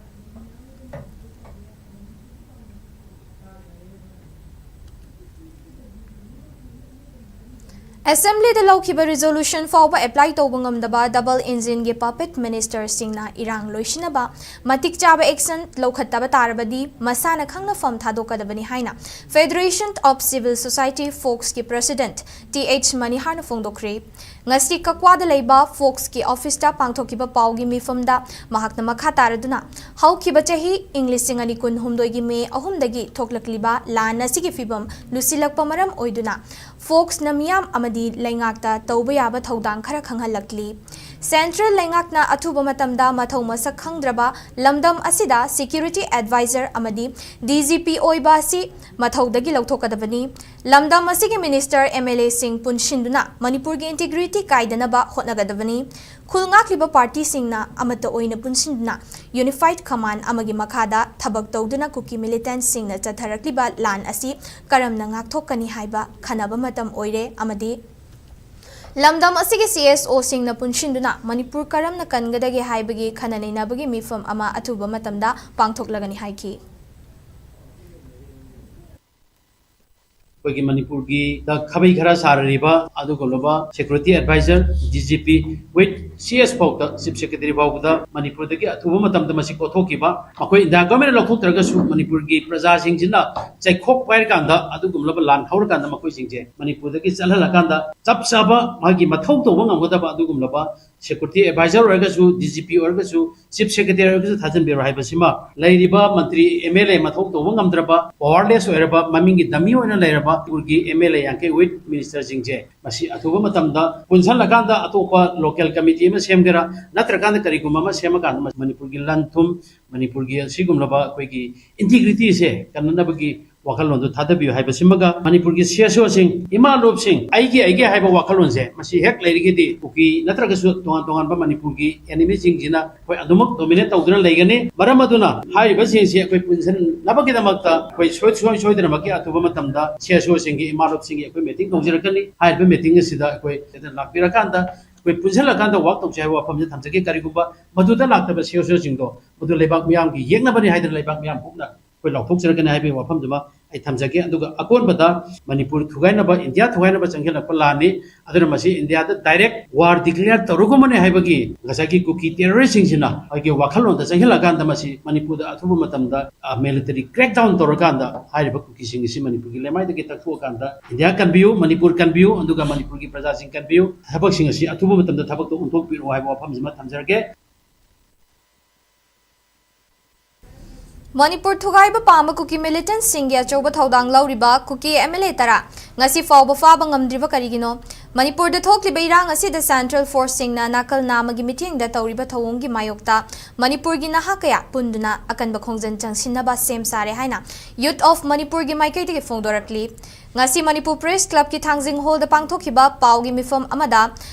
ꯑꯦꯁꯦꯝꯕ꯭ꯂꯤꯗ ꯂꯧꯈꯤꯕ ꯔꯤꯖꯣꯂꯨꯁꯟ ꯐꯥꯎꯕ ꯑꯦꯄ꯭ꯂꯥꯏ ꯇꯧꯕ ꯉꯝꯗꯕ ꯗꯕꯜ ꯏꯟꯖꯤꯟꯒꯤ ꯄꯄꯦꯠ ꯃꯤꯅꯤꯁꯇꯔꯁꯤꯡꯅ ꯏꯔꯥꯡ ꯂꯣꯏꯁꯤꯟꯅꯕ ꯃꯇꯤꯛ ꯆꯥꯕ ꯑꯦꯛꯁꯟ ꯂꯧꯈꯠꯇꯕ ꯇꯥꯔꯕꯗꯤ ꯃꯁꯥꯅ ꯈꯪꯅ ꯐꯝ ꯊꯥꯗꯣꯛꯀꯗꯕꯅꯤ ꯍꯥꯏꯅ ꯐꯦꯗꯔꯦꯁꯟ ꯑꯣꯐ ꯁꯤꯚꯤꯜ ꯁꯣꯁꯥꯏꯇꯤ, ꯐꯣꯛꯁꯀꯤ ꯄ꯭ꯔꯦꯁꯤꯗꯦꯟꯠ ꯇꯤ ꯑꯩꯆ ꯃꯅꯤꯍꯥꯔꯅ ꯐꯣꯡꯗꯣꯛꯈ꯭ꯔꯦ꯫ ꯉꯁꯤ ꯀꯛꯋꯥꯗ ꯂꯩꯕ ꯐꯣꯛꯁꯀꯤ ꯑꯣꯐꯤꯁꯇ ꯄꯥꯡꯊꯣꯛꯈꯤꯕ ꯄꯥꯎꯒꯤ ꯃꯤꯐꯝꯗ ꯃꯍꯥꯛꯅ ꯃꯈꯥ ꯇꯥꯔꯗꯨꯅ, ꯍꯧꯈꯤꯕ ꯆꯍꯤ ꯏꯪ ꯂꯤꯁꯤꯡ ꯑꯅꯤ ꯀꯨꯟꯍꯨꯝꯗꯣꯏꯒꯤ ꯃꯦ ꯑꯍꯨꯝꯗꯒꯤ ꯊꯣꯛꯂꯛꯂꯤꯕ ꯂꯥꯟ ꯑꯁꯤꯒꯤ ꯐꯤꯚꯝ ꯂꯨꯁꯤꯜꯂꯛꯄ ꯃꯔꯝ ꯑꯣꯏꯗꯨꯅ ꯐꯣꯛꯁꯅ ꯃꯤꯌꯥꯝ ꯑꯃꯗꯤ ꯂꯩꯉꯥꯛꯇ ꯇꯧꯕ ꯌꯥꯕ ꯊꯧꯗꯥꯡ ꯈꯔ ꯈꯪꯍꯜꯂꯛꯂꯤ꯫ ꯁꯦꯟꯇ꯭ꯔꯦꯜ ꯂꯩꯉꯥꯛꯅ ꯑꯊꯨꯕ ꯃꯇꯝꯗ ꯃꯊꯧ ꯃꯁꯛ ꯈꯪꯗ꯭ꯔꯕ ꯂꯝꯗꯝ ꯑꯁꯤꯗ ꯁꯦꯀ꯭ꯌꯨꯔꯤꯇꯤ ꯑꯦꯗꯚꯥꯏꯖꯔ ꯑꯃꯗꯤ ꯗꯤ ꯖꯤ ꯄꯤ ꯑꯣꯏꯕ ꯑꯁꯤ ꯃꯊꯧꯗꯒꯤ ꯂꯧꯊꯣꯛꯀꯗꯕꯅꯤ꯫ ꯂꯝꯗꯝ ꯑꯁꯤꯒꯤ ꯃꯤꯅꯤꯁꯇꯔ, ꯑꯦꯝ ꯑꯦꯜ ꯑꯦꯁꯤꯡ ꯄꯨꯟꯁꯤꯟꯗꯨꯅ ꯃꯅꯤꯄꯨꯔꯒꯤ ꯏꯟꯇꯤꯒ꯭ꯔꯤꯇꯤ ꯀꯥꯏꯗꯅꯕ ꯍꯣꯠꯅꯒꯗꯕꯅꯤ꯫ ꯈꯨꯜ ꯉꯥꯛꯂꯤꯕ ꯄꯥꯔꯇꯤꯁꯤꯡꯅ ꯑꯃꯠꯇ ꯑꯣꯏꯅ ꯄꯨꯟꯁꯤꯟꯗꯨꯅ ꯌꯨꯅꯤꯐꯥꯏꯗ ꯀꯃꯥꯟ ꯑꯃꯒꯤ ꯃꯈꯥꯗ ꯊꯕꯛ ꯇꯧꯗꯨꯅ ꯀꯨꯀꯤ ꯃꯤꯂꯤꯇꯦꯟꯠꯁꯤꯡꯅ ꯆꯠꯊꯔꯛꯂꯤꯕ ꯂꯥꯟ ꯑꯁꯤ ꯀꯔꯝꯅ ꯉꯥꯛꯊꯣꯛꯀꯅꯤ ꯍꯥꯏꯕ ꯈꯟꯅꯕ ꯃꯇꯝ ꯑꯣꯏꯔꯦ ꯑꯃꯗꯤ ꯂꯝꯗꯝ ꯑꯁꯤꯒꯤ ꯁꯤ ꯑꯦꯁ ꯑꯣꯁꯤꯡꯅ ꯄꯨꯟꯁꯤꯟꯗꯨꯅ ꯃꯅꯤꯄꯨꯔ ꯀꯔꯝꯅ ꯀꯟꯒꯗꯒꯦ ꯍꯥꯏꯕꯒꯤ ꯈꯟꯅ ꯅꯩꯅꯕꯒꯤ ꯃꯤꯐꯝ ꯑꯃ ꯑꯊꯨꯕ ꯃꯇꯝꯗ ꯄꯥꯡꯊꯣꯛꯂꯒꯅꯤ ꯍꯥꯏꯈꯤ꯫ ꯑꯩꯈꯣꯏꯒꯤ ꯃꯅꯤꯄꯨꯔꯒꯤꯗ ꯈꯥꯕꯩ ꯈꯔ ꯁꯥꯔꯤꯕ ꯑꯗꯨꯒꯨꯝꯂꯕ security adviser, D G P, with C S ꯐꯥꯎꯗ, ꯆꯤꯐ ꯁꯦꯀ꯭ꯔꯦꯇꯔꯤ ꯐꯥꯎꯕꯗ ꯃꯅꯤꯄꯨꯔꯗꯒꯤ ꯑꯊꯨꯕ ꯃꯇꯝꯗ ꯃꯁꯤ ꯀꯣꯛꯊꯣꯛꯈꯤꯕ, ꯃꯈꯣꯏ ꯏꯟꯗꯤꯌꯥ ꯒꯚꯔꯟꯃꯦꯟꯠꯅ ꯂꯧꯊꯣꯛꯇ꯭ꯔꯒꯁꯨ ꯃꯅꯤꯄꯨꯔꯒꯤ ꯄ꯭ꯔꯖꯥꯁꯤꯡꯁꯤꯅ ꯆꯩꯈꯣꯛ ꯄꯥꯏꯔꯀꯥꯟꯗ, ꯑꯗꯨꯒꯨꯝꯂꯕ ꯂꯥꯟ ꯍꯧꯔꯀꯥꯟꯗ ꯃꯈꯣꯏꯁꯤꯡꯁꯦ ꯃꯅꯤꯄꯨꯔꯗꯒꯤ ꯆꯠꯍꯜꯂꯀꯥꯟꯗ ꯆꯞ ꯆꯥꯕ ꯃꯥꯒꯤ ꯃꯊꯧ ꯇꯧꯕ ꯉꯝꯒꯗꯕ ꯑꯗꯨꯒꯨꯝꯂꯕ ꯁꯦꯀ꯭ꯌꯨꯔꯤꯇꯤ ꯑꯦꯗꯚꯥꯏꯖꯔ ꯑꯣꯏꯔꯒꯁꯨ, ꯗꯤ ꯖꯤ ꯄꯤ ꯑꯣꯏꯔꯒꯁꯨ, ꯆꯤꯐ ꯁꯦꯀ꯭ꯔꯦꯇꯔꯤ ꯑꯣꯏꯔꯒꯁꯨ ꯊꯥꯖꯤꯟꯕꯤꯔꯣ ꯍꯥꯏꯕꯁꯤꯃ ꯂꯩꯔꯤꯕ ꯃꯟꯇ꯭ꯔꯤ, ꯑꯦꯝ ꯑꯦꯜ ꯑꯦ ꯃꯊꯧ ꯇꯧꯕ ꯉꯝꯗ꯭ꯔꯕ, ꯄꯋꯥꯔꯂꯦꯁ ꯑꯣꯏꯔꯕ, ꯃꯃꯤꯡꯒꯤ ꯗꯃꯤ ꯑꯣꯏꯅ ꯂꯩꯔꯕ ꯃꯅꯤꯄꯨꯔꯒꯤ ꯑꯦꯝ ꯑꯦꯜ ꯑꯦ ꯌꯥꯡꯈꯩ ꯋꯤꯠ ꯃꯤꯅꯤꯁꯇꯔꯁꯤꯡꯁꯦ ꯃꯁꯤ ꯑꯊꯨꯕ ꯃꯇꯝꯗ ꯄꯨꯟꯁꯤꯜꯂꯀꯥꯟꯗ ꯑꯇꯣꯞꯄ ꯂꯣꯀꯦꯜ ꯀꯃꯤꯇꯤ ꯑꯃ ꯁꯦꯝꯒꯦꯔꯥ, ꯅꯠꯇ꯭ꯔꯀꯥꯟꯗ ꯀꯔꯤꯒꯨꯝꯕ ꯑꯃ ꯁꯦꯝꯃꯀꯥꯟꯗ ꯃꯅꯤꯄꯨꯔꯒꯤ ꯂꯟ ꯊꯨꯝ, ꯃꯅꯤꯄꯨꯔꯒꯤ ꯑꯁꯤꯒꯨꯝꯂꯕ ꯑꯩꯈꯣꯏꯒꯤ ꯏꯟꯇꯤꯒ꯭ꯔꯤꯇꯤꯁꯦ ꯀꯟꯅꯅꯕꯒꯤ ꯋꯥꯈꯜꯂꯣꯟꯗꯨ ꯊꯥꯗꯕꯤꯌꯨ ꯍꯥꯏꯕꯁꯤꯃꯒ, ꯃꯅꯤꯄꯨꯔꯒꯤ ꯁꯤ ꯑꯦꯁ ꯑꯣꯁꯤꯡ, ꯏꯃꯥ ꯂꯣꯞꯁꯤꯡ, ꯑꯩꯒꯤ, ꯑꯩꯒꯤ ꯍꯥꯏꯕ ꯋꯥꯈꯜꯂꯣꯟꯁꯦ ꯃꯁꯤ ꯍꯦꯛ ꯂꯩꯔꯒꯗꯤ ꯀꯨꯀꯤ ꯅꯠꯇ꯭ꯔꯒꯁꯨ ꯇꯣꯉꯥꯟ ꯇꯣꯉꯥꯟꯕ ꯃꯅꯤꯄꯨꯔꯒꯤ ꯑꯦꯅꯤꯃꯤꯁꯤꯡꯁꯤꯅ ꯑꯩꯈꯣꯏ ꯑꯗꯨꯃꯛ ꯗꯣꯃꯤꯅꯦꯠ ꯇꯧꯗꯨꯅ ꯂꯩꯒꯅꯤ꯫ ꯃꯔꯝ ꯑꯗꯨꯅ ꯍꯥꯏꯔꯤꯕꯁꯤꯡꯁꯤ ꯑꯩꯈꯣꯏ ꯄꯨꯟꯁꯤꯟꯅꯕꯒꯤꯗꯃꯛꯇ ꯑꯩꯈꯣꯏ ꯁꯨꯡꯁꯣꯏ ꯁꯣꯏꯗꯅꯃꯛꯀꯤ ꯑꯊꯨꯕ ꯃꯇꯝꯗ ꯁꯤ ꯑꯦꯁ ꯑꯣꯁꯤꯡꯒꯤ, ꯏꯃꯥ ꯂꯣꯞꯁꯤꯡꯒꯤ ꯑꯩꯈꯣꯏ ꯃꯤꯇꯤꯡ ꯇꯧꯖꯔꯛꯀꯅꯤ꯫ ꯍꯥꯏꯔꯤꯕ ꯃꯤꯇꯤꯡ ꯑꯁꯤꯗ ꯑꯩꯈꯣꯏ ꯂꯥꯛꯄꯤꯔꯀꯥꯟꯗ ꯑꯩꯈꯣꯏ ꯄꯨꯟꯁꯤꯜꯂꯀꯥꯟꯗ ꯋꯥꯛ ꯇꯧꯁꯦ ꯍꯥꯏꯕ ꯋꯥꯐꯝꯁꯦ ꯊꯝꯖꯒꯦ꯫ ꯀꯔꯤꯒꯨꯝꯕ ꯃꯗꯨꯗ ꯂꯥꯛꯇꯕ ꯁꯤ ꯑꯦꯁ ꯑꯣꯁꯤꯡꯗꯣ ꯃꯗꯨ ꯂꯩꯕꯥꯛ ꯃꯤꯌꯥꯝꯒꯤ ꯌꯦꯛꯅꯕꯅꯤ ꯍꯥꯏꯗꯅ ꯂꯩꯕꯥꯛ ꯃꯤꯌꯥꯝ ꯄꯨꯝꯅ ꯑꯩꯈꯣꯏ ꯂꯥꯎꯊꯣꯛꯆꯔꯛꯀꯅꯤ ꯍꯥꯏꯕꯒꯤ ꯋꯥꯐꯝꯗꯨꯃ ꯑꯩ ꯊꯝꯖꯒꯦ꯫ ꯑꯗꯨꯒ ꯑꯀꯣꯟꯕꯗ ꯃꯅꯤꯄꯨꯔ ꯊꯨꯒꯥꯏꯅꯕ, ꯏꯟꯗꯤꯌꯥ ꯊꯨꯒꯥꯏꯅꯕ ꯆꯪꯁꯤꯜꯂꯛꯄ ꯂꯥꯟꯅꯤ꯫ ꯑꯗꯨꯅ ꯃꯁꯤ ꯏꯟꯗꯤꯌꯥꯗ direct war declare ꯇꯧꯔꯒꯨꯝꯕꯅꯤ ꯍꯥꯏꯕꯒꯤ ꯉꯁꯥꯏꯒꯤ ꯀꯨꯀꯤ terroristꯁꯤꯡꯁꯤꯅ ꯑꯩꯈꯣꯏꯒꯤ ꯋꯥꯈꯜꯂꯣꯟꯗ ꯆꯪꯁꯤꯜꯂꯛꯑꯀꯥꯟꯗ ꯃꯁꯤ ꯃꯅꯤꯄꯨꯔꯗ ꯑꯊꯨꯕ ꯃꯇꯝꯗ, ꯑ, military crackdown ꯇꯧꯔꯀꯥꯟꯗ ꯍꯥꯏꯔꯤꯕ ꯀꯨꯀꯤꯁꯤꯡ ꯑꯁꯤ ꯃꯅꯤꯄꯨꯔꯒꯤ ꯂꯩꯃꯥꯏꯗꯒꯤ ꯇꯛꯊꯣꯛꯑꯀꯥꯟꯗ ꯏꯟꯗꯤꯌꯥ ꯀꯟꯕꯤꯌꯨ, ꯃꯅꯤꯄꯨꯔ ꯀꯟꯕꯤꯌꯨ, ꯑꯗꯨꯒ ꯃꯅꯤꯄꯨꯔꯒꯤ ꯄ꯭ꯔꯖꯥꯁꯤꯡ ꯀꯟꯕꯤꯌꯨ, ꯊꯕꯛꯁꯤꯡ ꯑꯁꯤ ꯑꯊꯨꯕ ꯃꯇꯝꯗ ꯊꯕꯛꯇ ꯑꯣꯟꯊꯣꯛꯄꯤꯔꯛꯑꯣ ꯍꯥꯏꯕ ꯋꯥꯐꯝꯁꯤꯃ ꯊꯝꯖꯔꯒꯦ꯫ ꯃꯅꯤꯄꯨꯔ ꯊꯨꯒꯥꯏꯕ ꯄꯥꯝꯕ ꯀꯨꯀꯤ militantꯁꯤꯡꯒꯤ ꯑꯆꯧꯕ ꯊꯧꯗꯥꯡ ꯂꯧꯔꯤꯕ ꯀꯨꯀꯤ MLA ꯇꯔꯥ ꯉꯁꯤ ꯐꯥꯎꯕ ꯐꯥꯕ ꯉꯝꯗ꯭ꯔꯤꯕ ꯀꯔꯤꯒꯤꯅꯣ? ꯃꯅꯤꯄꯨꯔꯗ ꯊꯣꯛꯂꯤꯕ ꯏꯔꯥꯡ ꯑꯁꯤꯗ central forceꯁꯤꯡꯅ ꯅꯥꯀꯜ ꯅꯥꯝꯃꯒꯤ ꯃꯤꯠꯌꯦꯡꯗ ꯇꯧꯔꯤꯕ ꯊꯧꯑꯣꯡꯒꯤ ꯃꯥꯌꯣꯛꯇ ꯃꯅꯤꯄꯨꯔꯒꯤ ꯅꯍꯥ ꯀꯌꯥ ꯄꯨꯟꯗꯨꯅ ꯑꯀꯟꯕ ꯈꯣꯡꯖꯪ ꯆꯪꯁꯤꯟꯅꯕ ꯁꯦꯝ ꯁꯥꯔꯦ ꯍꯥꯏꯅ Youth of ꯃꯅꯤꯄꯨꯔꯒꯤ ꯃꯥꯏꯀꯩꯗꯒꯤ ꯐꯣꯡꯗꯣꯔꯛꯂꯤ꯫ ꯉꯁꯤ ꯃꯅꯤꯄꯨꯔ Press Clubꯀꯤ ꯊꯥꯡꯖꯤꯡ Hallꯗ ꯄꯥꯡꯊꯣꯛꯈꯤꯕ ꯄꯥꯎꯒꯤ ꯃꯤꯐꯝ ꯑꯃꯗ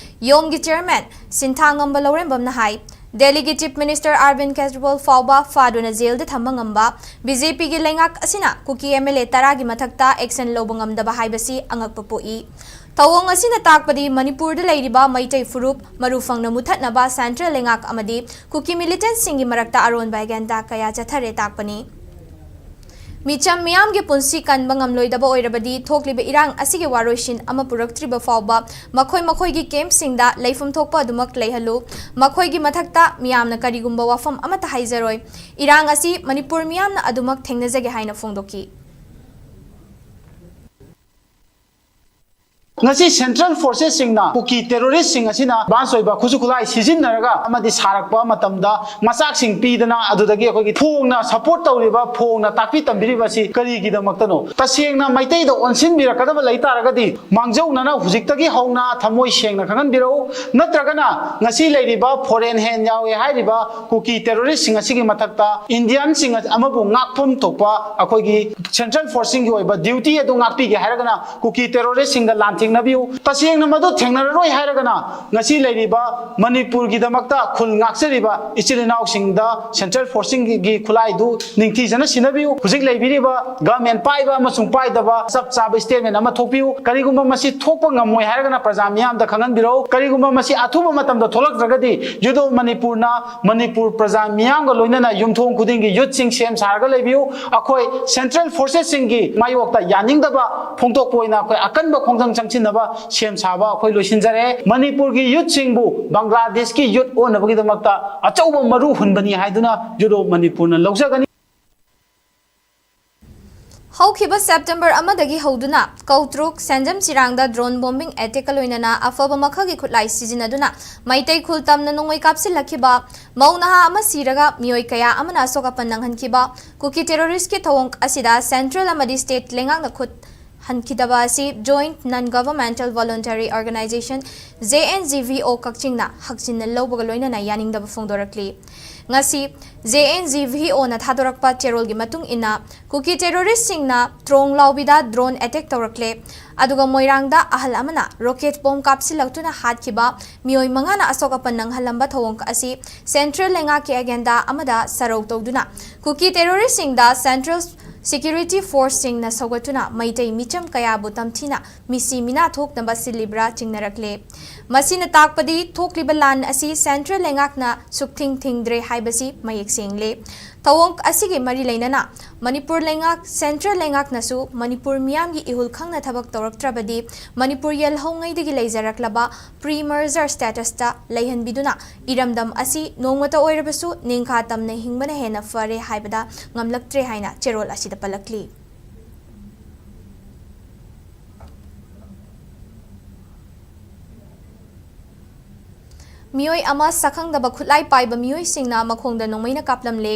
ꯌꯣꯝꯒꯤ chairman ꯁꯤꯟꯊꯥꯉꯝꯕ ꯂꯧꯔꯦꯝꯕꯝꯅ ꯍꯥꯏ, ꯗꯦꯜꯂꯤꯒꯤ Chief Minister Arvind Kejriwal ꯐꯥꯎꯕ ꯐꯥꯗꯨꯅ jailꯗ ꯊꯝꯕ ꯉꯝꯕ BJPꯒꯤ ꯂꯩꯉꯥꯛ ꯑꯁꯤꯅ ꯀꯨꯀꯤ MLA ꯇꯔꯥꯒꯤ ꯃꯊꯛꯇ action ꯂꯧꯕ ꯉꯝꯗꯕ ꯍꯥꯏꯕꯁꯤ ꯑꯉꯛꯄ ꯄꯣꯛꯏ꯫ ꯊꯧꯑꯣꯡ ꯑꯁꯤꯅ ꯇꯥꯛꯄꯗꯤ ꯃꯅꯤꯄꯨꯔꯗ ꯂꯩꯔꯤꯕ ꯃꯩꯇꯩ ꯐꯨꯔꯨꯞ ꯃꯔꯨ ꯐꯪꯅ ꯃꯨꯊꯠꯅꯕ central ꯂꯩꯉꯥꯛ ꯑꯃꯗꯤ ꯀꯨꯀꯤ militantꯁꯤꯡꯒꯤ ꯃꯔꯛꯇ ꯑꯔꯣꯟꯕ agenda ꯀꯌꯥ ꯆꯠꯊꯔꯦ ꯇꯥꯛꯄꯅꯤ꯫ ꯃꯤꯆꯝ ꯃꯤꯌꯥꯝꯒꯤ ꯄꯨꯟꯁꯤ ꯀꯟꯕ ꯉꯝꯂꯣꯏꯗꯕ ꯑꯣꯏꯔꯕꯗꯤ ꯊꯣꯛꯂꯤꯕ ꯏꯔꯥꯡ ꯑꯁꯤꯒꯤ ꯋꯥꯔꯣꯏꯁꯤꯟ ꯑꯃ ꯄꯨꯔꯛꯇ꯭ꯔꯤꯕ ꯐꯥꯎꯕ ꯃꯈꯣꯏ ꯃꯈꯣꯏꯒꯤ campꯁꯤꯡꯗ ꯂꯩꯐꯝ ꯊꯣꯛꯄ ꯑꯗꯨꯃꯛ ꯂꯩꯍꯜꯂꯨ꯫ ꯃꯈꯣꯏꯒꯤ ꯃꯊꯛꯇ ꯃꯤꯌꯥꯝꯅ ꯀꯔꯤꯒꯨꯝꯕ ꯋꯥꯐꯝ ꯑꯃꯠꯇ ꯍꯥꯏꯖꯔꯣꯏ꯫ ꯏꯔꯥꯡ ꯑꯁꯤ ꯃꯅꯤꯄꯨꯔ ꯃꯤꯌꯥꯝꯅ ꯑꯗꯨꯃꯛ ꯊꯦꯡꯅꯖꯒꯦ ꯍꯥꯏꯅ ꯐꯣꯡꯗꯣꯛꯈꯤ꯫ ꯉꯁꯤ central forcesꯁꯤꯡꯅ ꯀꯨꯀꯤ terroristꯁꯤꯡ ꯑꯁꯤꯅ advance ꯑꯣꯏꯕ ꯈꯨꯠꯁꯨ ꯈꯨꯠꯂꯥꯏ ꯁꯤꯖꯤꯟꯅꯔꯒ ꯑꯃꯗꯤ ꯁꯥꯔꯛꯄ ꯃꯇꯝꯗ ꯃꯆꯥꯛꯁꯤꯡ ꯄꯤꯗꯅ ꯑꯗꯨꯗꯒꯤ ꯑꯩꯈꯣꯏꯒꯤ ꯐꯣꯡꯅ support ꯇꯧꯔꯤꯕ, ꯐꯣꯡꯅ ꯇꯥꯛꯄꯤ ꯇꯝꯕꯤꯔꯤꯕ ꯑꯁꯤ ꯀꯔꯤꯒꯤꯗꯃꯛꯇꯅꯣ? ꯇꯁꯦꯡꯅ ꯃꯩꯇꯩꯗ ꯑꯣꯟꯁꯤꯟꯕꯤꯔꯛꯀꯗꯕ ꯂꯩ ꯇꯥꯔꯒꯗꯤ ꯃꯥꯡꯖꯧꯅꯅ ꯍꯧꯖꯤꯛꯇꯒꯤ ꯍꯧꯅ ꯊꯃꯣꯏ ꯁꯦꯡꯅ ꯈꯪꯍꯟꯕꯤꯔꯛꯎ, ꯅꯠꯇ꯭ꯔꯒꯅ ꯉꯁꯤ ꯂꯩꯔꯤꯕ foreign hand ꯌꯥꯎꯋꯦ ꯍꯥꯏꯔꯤꯕ ꯀꯨꯀꯤ terroristꯁꯤꯡ ꯑꯁꯤꯒꯤ ꯃꯊꯛꯇ Indianꯁꯤꯡ ꯑꯃꯕꯨ ꯉꯥꯛꯐꯝ ꯊꯣꯛꯄ ꯑꯩꯈꯣꯏꯒꯤ central forceꯁꯤꯡꯒꯤ ꯑꯣꯏꯕ duty ꯑꯗꯨ ꯉꯥꯛꯄꯤꯒꯦ ꯍꯥꯏꯔꯒꯅ ꯀꯨꯀꯤ terroristꯁꯤꯡꯗ ꯂꯥꯟꯊꯦꯡ ꯊꯦꯡꯅꯕꯤꯌꯨ꯫ ꯇꯁꯦꯡꯅ ꯃꯗꯨ ꯊꯦꯡꯅꯔꯔꯣꯏ ꯍꯥꯏꯔꯒꯅ ꯉꯁꯤ ꯂꯩꯔꯤꯕ ꯃꯅꯤꯄꯨꯔꯒꯤꯗꯃꯛꯇ ꯈꯨꯜ ꯉꯥꯛꯆꯔꯤꯕ ꯏꯆꯤꯜ ꯏꯅꯥꯎꯁꯤꯡꯗ central forceꯁꯤꯡꯒꯤ ꯈꯨꯠꯂꯥꯏꯗꯨ ꯅꯤꯡꯊꯤꯖꯅ ꯁꯤꯟꯅꯕꯤꯌꯨ꯫ ꯍꯧꯖꯤꯛ ꯂꯩꯕꯤꯔꯤꯕ government ꯄꯥꯏꯕ ꯑꯃꯁꯨꯡ ꯄꯥꯏꯗꯕ ꯆꯞ ꯆꯥꯕ statement ꯑꯃ ꯊꯣꯛꯄꯤꯌꯨ꯫ ꯀꯔꯤꯒꯨꯝꯕ ꯃꯁꯤ ꯊꯣꯛꯄ ꯉꯝꯃꯣꯏ ꯍꯥꯏꯔꯒꯅ ꯄ꯭ꯔꯖꯥ ꯃꯤꯌꯥꯝꯗ ꯈꯪꯍꯟꯕꯤꯔꯛꯎ꯫ ꯀꯔꯤꯒꯨꯝꯕ ꯃꯁꯤ ꯑꯊꯨꯕ ꯃꯇꯝꯗ ꯊꯣꯛꯂꯛꯇ꯭ꯔꯒꯗꯤ ꯌꯨꯗꯣ ꯃꯅꯤꯄꯨꯔꯅ ꯃꯅꯤꯄꯨꯔ ꯄ꯭ꯔꯖꯥ ꯃꯤꯌꯥꯝꯒ ꯂꯣꯏꯅꯅ ꯌꯨꯝꯊꯣꯡ ꯈꯨꯗꯤꯡꯒꯤ youthꯁꯤꯡ ꯁꯦꯝ ꯁꯥꯔꯒ ꯂꯩꯕꯤꯌꯨ꯫ ꯑꯩꯈꯣꯏ central forcesꯁꯤꯡꯒꯤ ꯃꯥꯌꯣꯛꯇ ꯌꯥꯅꯤꯡꯗꯕ ꯐꯣꯡꯗꯣꯛꯄ ꯑꯣꯏꯅ ꯑꯩꯈꯣꯏ ꯑꯀꯟꯕ ꯈꯣꯡꯖꯪ ꯆꯪꯁꯤꯟꯅꯕ ꯁꯦꯝ ꯁꯥꯕ ꯑꯩꯈꯣꯏ ꯂꯣꯏꯁꯤꯟꯖꯔꯦ꯫ ꯃꯅꯤꯄꯨꯔꯒꯤ youthꯁꯤꯡꯕꯨ ꯕꯪꯒ꯭ꯂꯥꯗꯦꯁꯀꯤ youth ꯑꯣꯟꯅꯕꯒꯤꯗꯃꯛꯇ ꯑꯆꯧꯕ ꯃꯔꯨ ꯍꯨꯟꯕꯅꯤ ꯍꯥꯏꯗꯨꯅ ꯌꯨꯗꯣ ꯃꯅꯤꯄꯨꯔꯅ ꯂꯧꯖꯒꯅꯤ꯫ ꯍꯧꯈꯤꯕ September ꯑꯃꯗꯒꯤ ꯍꯧꯗꯨꯅ ꯀꯧꯇ꯭ꯔꯨꯛ ꯁꯦꯟꯖꯝ ꯆꯤꯔꯥꯡꯗ drone bombing attackꯀ ꯂꯣꯏꯅꯅ ꯑꯐꯕ ꯃꯈꯜꯒꯤ ꯈꯨꯠꯂꯥꯏ ꯁꯤꯖꯤꯟꯅꯗꯨꯅ ꯃꯩꯇꯩ ꯈꯨꯜ ꯇꯝꯅ ꯅꯣꯡꯃꯩ ꯀꯥꯞꯁꯤꯜꯂꯛꯈꯤꯕ, ꯃꯧ ꯅꯍꯥ ꯑꯃ ꯁꯤꯔꯒ ꯃꯤꯑꯣꯏ ꯀꯌꯥ ꯑꯃꯅ ꯑꯁꯣꯛ ꯑꯄꯟ ꯅꯪꯍꯟꯈꯤꯕ ꯀꯨꯀꯤ terroristꯀꯤ ꯊꯧꯑꯣꯡ ꯑꯁꯤꯗ central ꯑꯃꯗꯤ state ꯂꯩꯉꯥꯛꯅ ꯈꯨꯠ ꯍꯟꯈꯤꯗꯕ ꯑꯁꯤ Joint Non-Governmental Voluntary Organization, JNGVO, ꯀꯛꯆꯤꯡꯅ ꯍꯛꯆꯤꯟꯅ ꯂꯧꯕꯒ ꯂꯣꯏꯅꯅ ꯌꯥꯅꯤꯡꯗꯕ ꯐꯣꯡꯗꯣꯔꯛꯂꯤ꯫ ꯉꯁꯤ JNGVOꯅ ꯊꯥꯗꯣꯔꯛꯄ ꯆꯦꯔꯣꯜꯒꯤ ꯃꯇꯨꯡ ꯏꯟꯅ, ꯀꯨꯀꯤ terroristꯁꯤꯡꯅ ꯇ꯭ꯔꯣꯡ ꯂꯥꯎꯕꯤꯗ drone attack ꯇꯧꯔꯛꯂꯦ, ꯑꯗꯨꯒ ꯃꯣꯏꯔꯥꯡꯗ ꯑꯍꯜ ꯑꯃꯅ rocket bomb ꯀꯥꯞꯁꯤꯜꯂꯛꯇꯨꯅ ꯍꯥꯠꯈꯤꯕ, ꯃꯤꯑꯣꯏ ꯃꯉꯥꯅ ꯑꯁꯣꯛ ꯑꯄꯟ ꯅꯪꯍꯜꯂꯝꯕ ꯊꯧꯑꯣꯡ ꯑꯁꯤ central ꯂꯩꯉꯥꯛꯀꯤ agenda ꯑꯃꯗ ꯁꯔꯧ ꯇꯧꯗꯨꯅ ꯀꯨꯀꯤ terroristꯁꯤꯡꯗ central security forceꯁꯤꯡꯅ ꯁꯧꯒꯠꯇꯨꯅ ꯃꯩꯇꯩ ꯃꯤꯆꯝ ꯀꯌꯥꯕꯨ ꯇꯝꯊꯤꯅ ꯃꯤꯁꯤ ꯃꯤꯅꯥ ꯊꯣꯛꯅꯕ ꯁꯤꯜꯂꯤꯕ꯭ꯔꯥ ꯆꯤꯡꯅꯔꯛꯂꯦ꯫ ꯃꯁꯤꯅ ꯇꯥꯛꯄꯗꯤ ꯊꯣꯛꯂꯤꯕ ꯂꯥꯟ ꯑꯁꯤ central ꯂꯩꯉꯥꯛꯅ ꯁꯨꯛꯊꯤꯡ ꯊꯤꯡꯗ꯭ꯔꯦ ꯍꯥꯏꯕꯁꯤ ꯃꯌꯦꯛ ꯁꯦꯡꯂꯦ꯫ ꯊꯧꯑꯣꯡ ꯑꯁꯤꯒꯤ ꯃꯔꯤ ꯂꯩꯅꯅ ꯃꯅꯤꯄꯨꯔ ꯂꯩꯉꯥꯛ, central ꯂꯩꯉꯥꯛꯅꯁꯨ ꯃꯅꯤꯄꯨꯔ ꯃꯤꯌꯥꯝꯒꯤ ꯏꯍꯨꯜ ꯈꯪꯅ ꯊꯕꯛ ꯇꯧꯔꯛꯇ꯭ꯔꯕꯗꯤ ꯃꯅꯤꯄꯨꯔ ꯌꯦꯜꯍꯧꯉꯩꯗꯒꯤ ꯂꯩꯖꯔꯛꯂꯕ pre-merger statusꯇ ꯂꯩꯍꯟꯕꯤꯗꯨꯅ ꯏꯔꯝꯗꯝ ꯑꯁꯤ ꯅꯣꯡꯃꯇ ꯑꯣꯏꯔꯕꯁꯨ ꯅꯤꯡꯈꯥ ꯇꯝꯅ ꯍꯤꯡꯕꯅ ꯍꯦꯟꯅ ꯐꯔꯦ ꯍꯥꯏꯕꯗ ꯉꯝꯂꯛꯇ꯭ꯔꯦ ꯍꯥꯏꯅ ꯆꯦꯔꯣꯜ ꯑꯁꯤꯗ ꯄꯜꯂꯛꯂꯤ꯫ ꯃꯤꯑꯣꯏ ꯑꯃ ꯁꯛꯈꯪꯗꯕ ꯈꯨꯠꯂꯥꯏ ꯄꯥꯏꯕ ꯃꯤꯑꯣꯏꯁꯤꯡꯅ ꯃꯈꯣꯡꯗ ꯅꯣꯡꯃꯩꯅ ꯀꯥꯞꯂꯝꯂꯦ꯫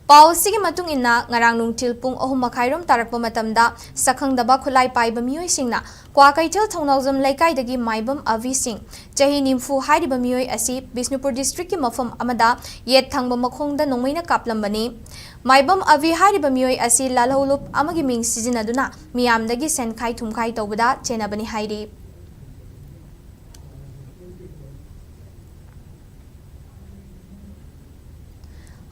ꯄꯥꯎ ꯑꯁꯤꯒꯤ ꯃꯇꯨꯡ ꯏꯟꯅ, ꯉꯔꯥꯡ ꯅꯨꯡꯊꯤꯜ ꯄꯨꯡ ꯑꯍꯨꯝ ꯃꯈꯥꯏꯔꯣꯝ ꯇꯥꯔꯛꯄ ꯃꯇꯝꯗ ꯁꯛꯈꯪꯗꯕ ꯈꯨꯠꯂꯥꯏ ꯄꯥꯏꯕ ꯃꯤꯑꯣꯏꯁꯤꯡꯅ ꯀ꯭ꯋꯥꯀꯩꯊꯦꯜ ꯊꯧꯅꯥꯎꯖꯝ ꯂꯩꯀꯥꯏꯗꯒꯤ ꯃꯥꯏꯕꯝ ꯑꯕꯤ ꯁꯤꯡ, ꯆꯍꯤ ꯅꯤꯐꯨ ꯍꯥꯏꯔꯤꯕ ꯃꯤꯑꯣꯏ ꯑꯁꯤ ꯕꯤꯁꯅꯨꯄꯨꯔ districtꯀꯤ ꯃꯐꯝ ꯑꯃꯗ ꯌꯦꯠ ꯊꯪꯕ ꯃꯈꯣꯡꯗ ꯅꯣꯡꯃꯩꯅ ꯀꯥꯞꯂꯝꯕꯅꯤ꯫ ꯃꯥꯏꯕꯝ ꯑꯕꯤ ꯍꯥꯏꯔꯤꯕ ꯃꯤꯑꯣꯏ ꯑꯁꯤ ꯂꯥꯜꯍꯧꯂꯨꯞ ꯑꯃꯒꯤ ꯃꯤꯡ ꯁꯤꯖꯤꯟꯅꯗꯨꯅ ꯃꯤꯌꯥꯝꯗꯒꯤ ꯁꯦꯟꯈꯥꯏ ꯊꯨꯝꯈꯥꯏ ꯇꯧꯕꯗ ꯆꯦꯟꯅꯕꯅꯤ ꯍꯥꯏꯔꯤ꯫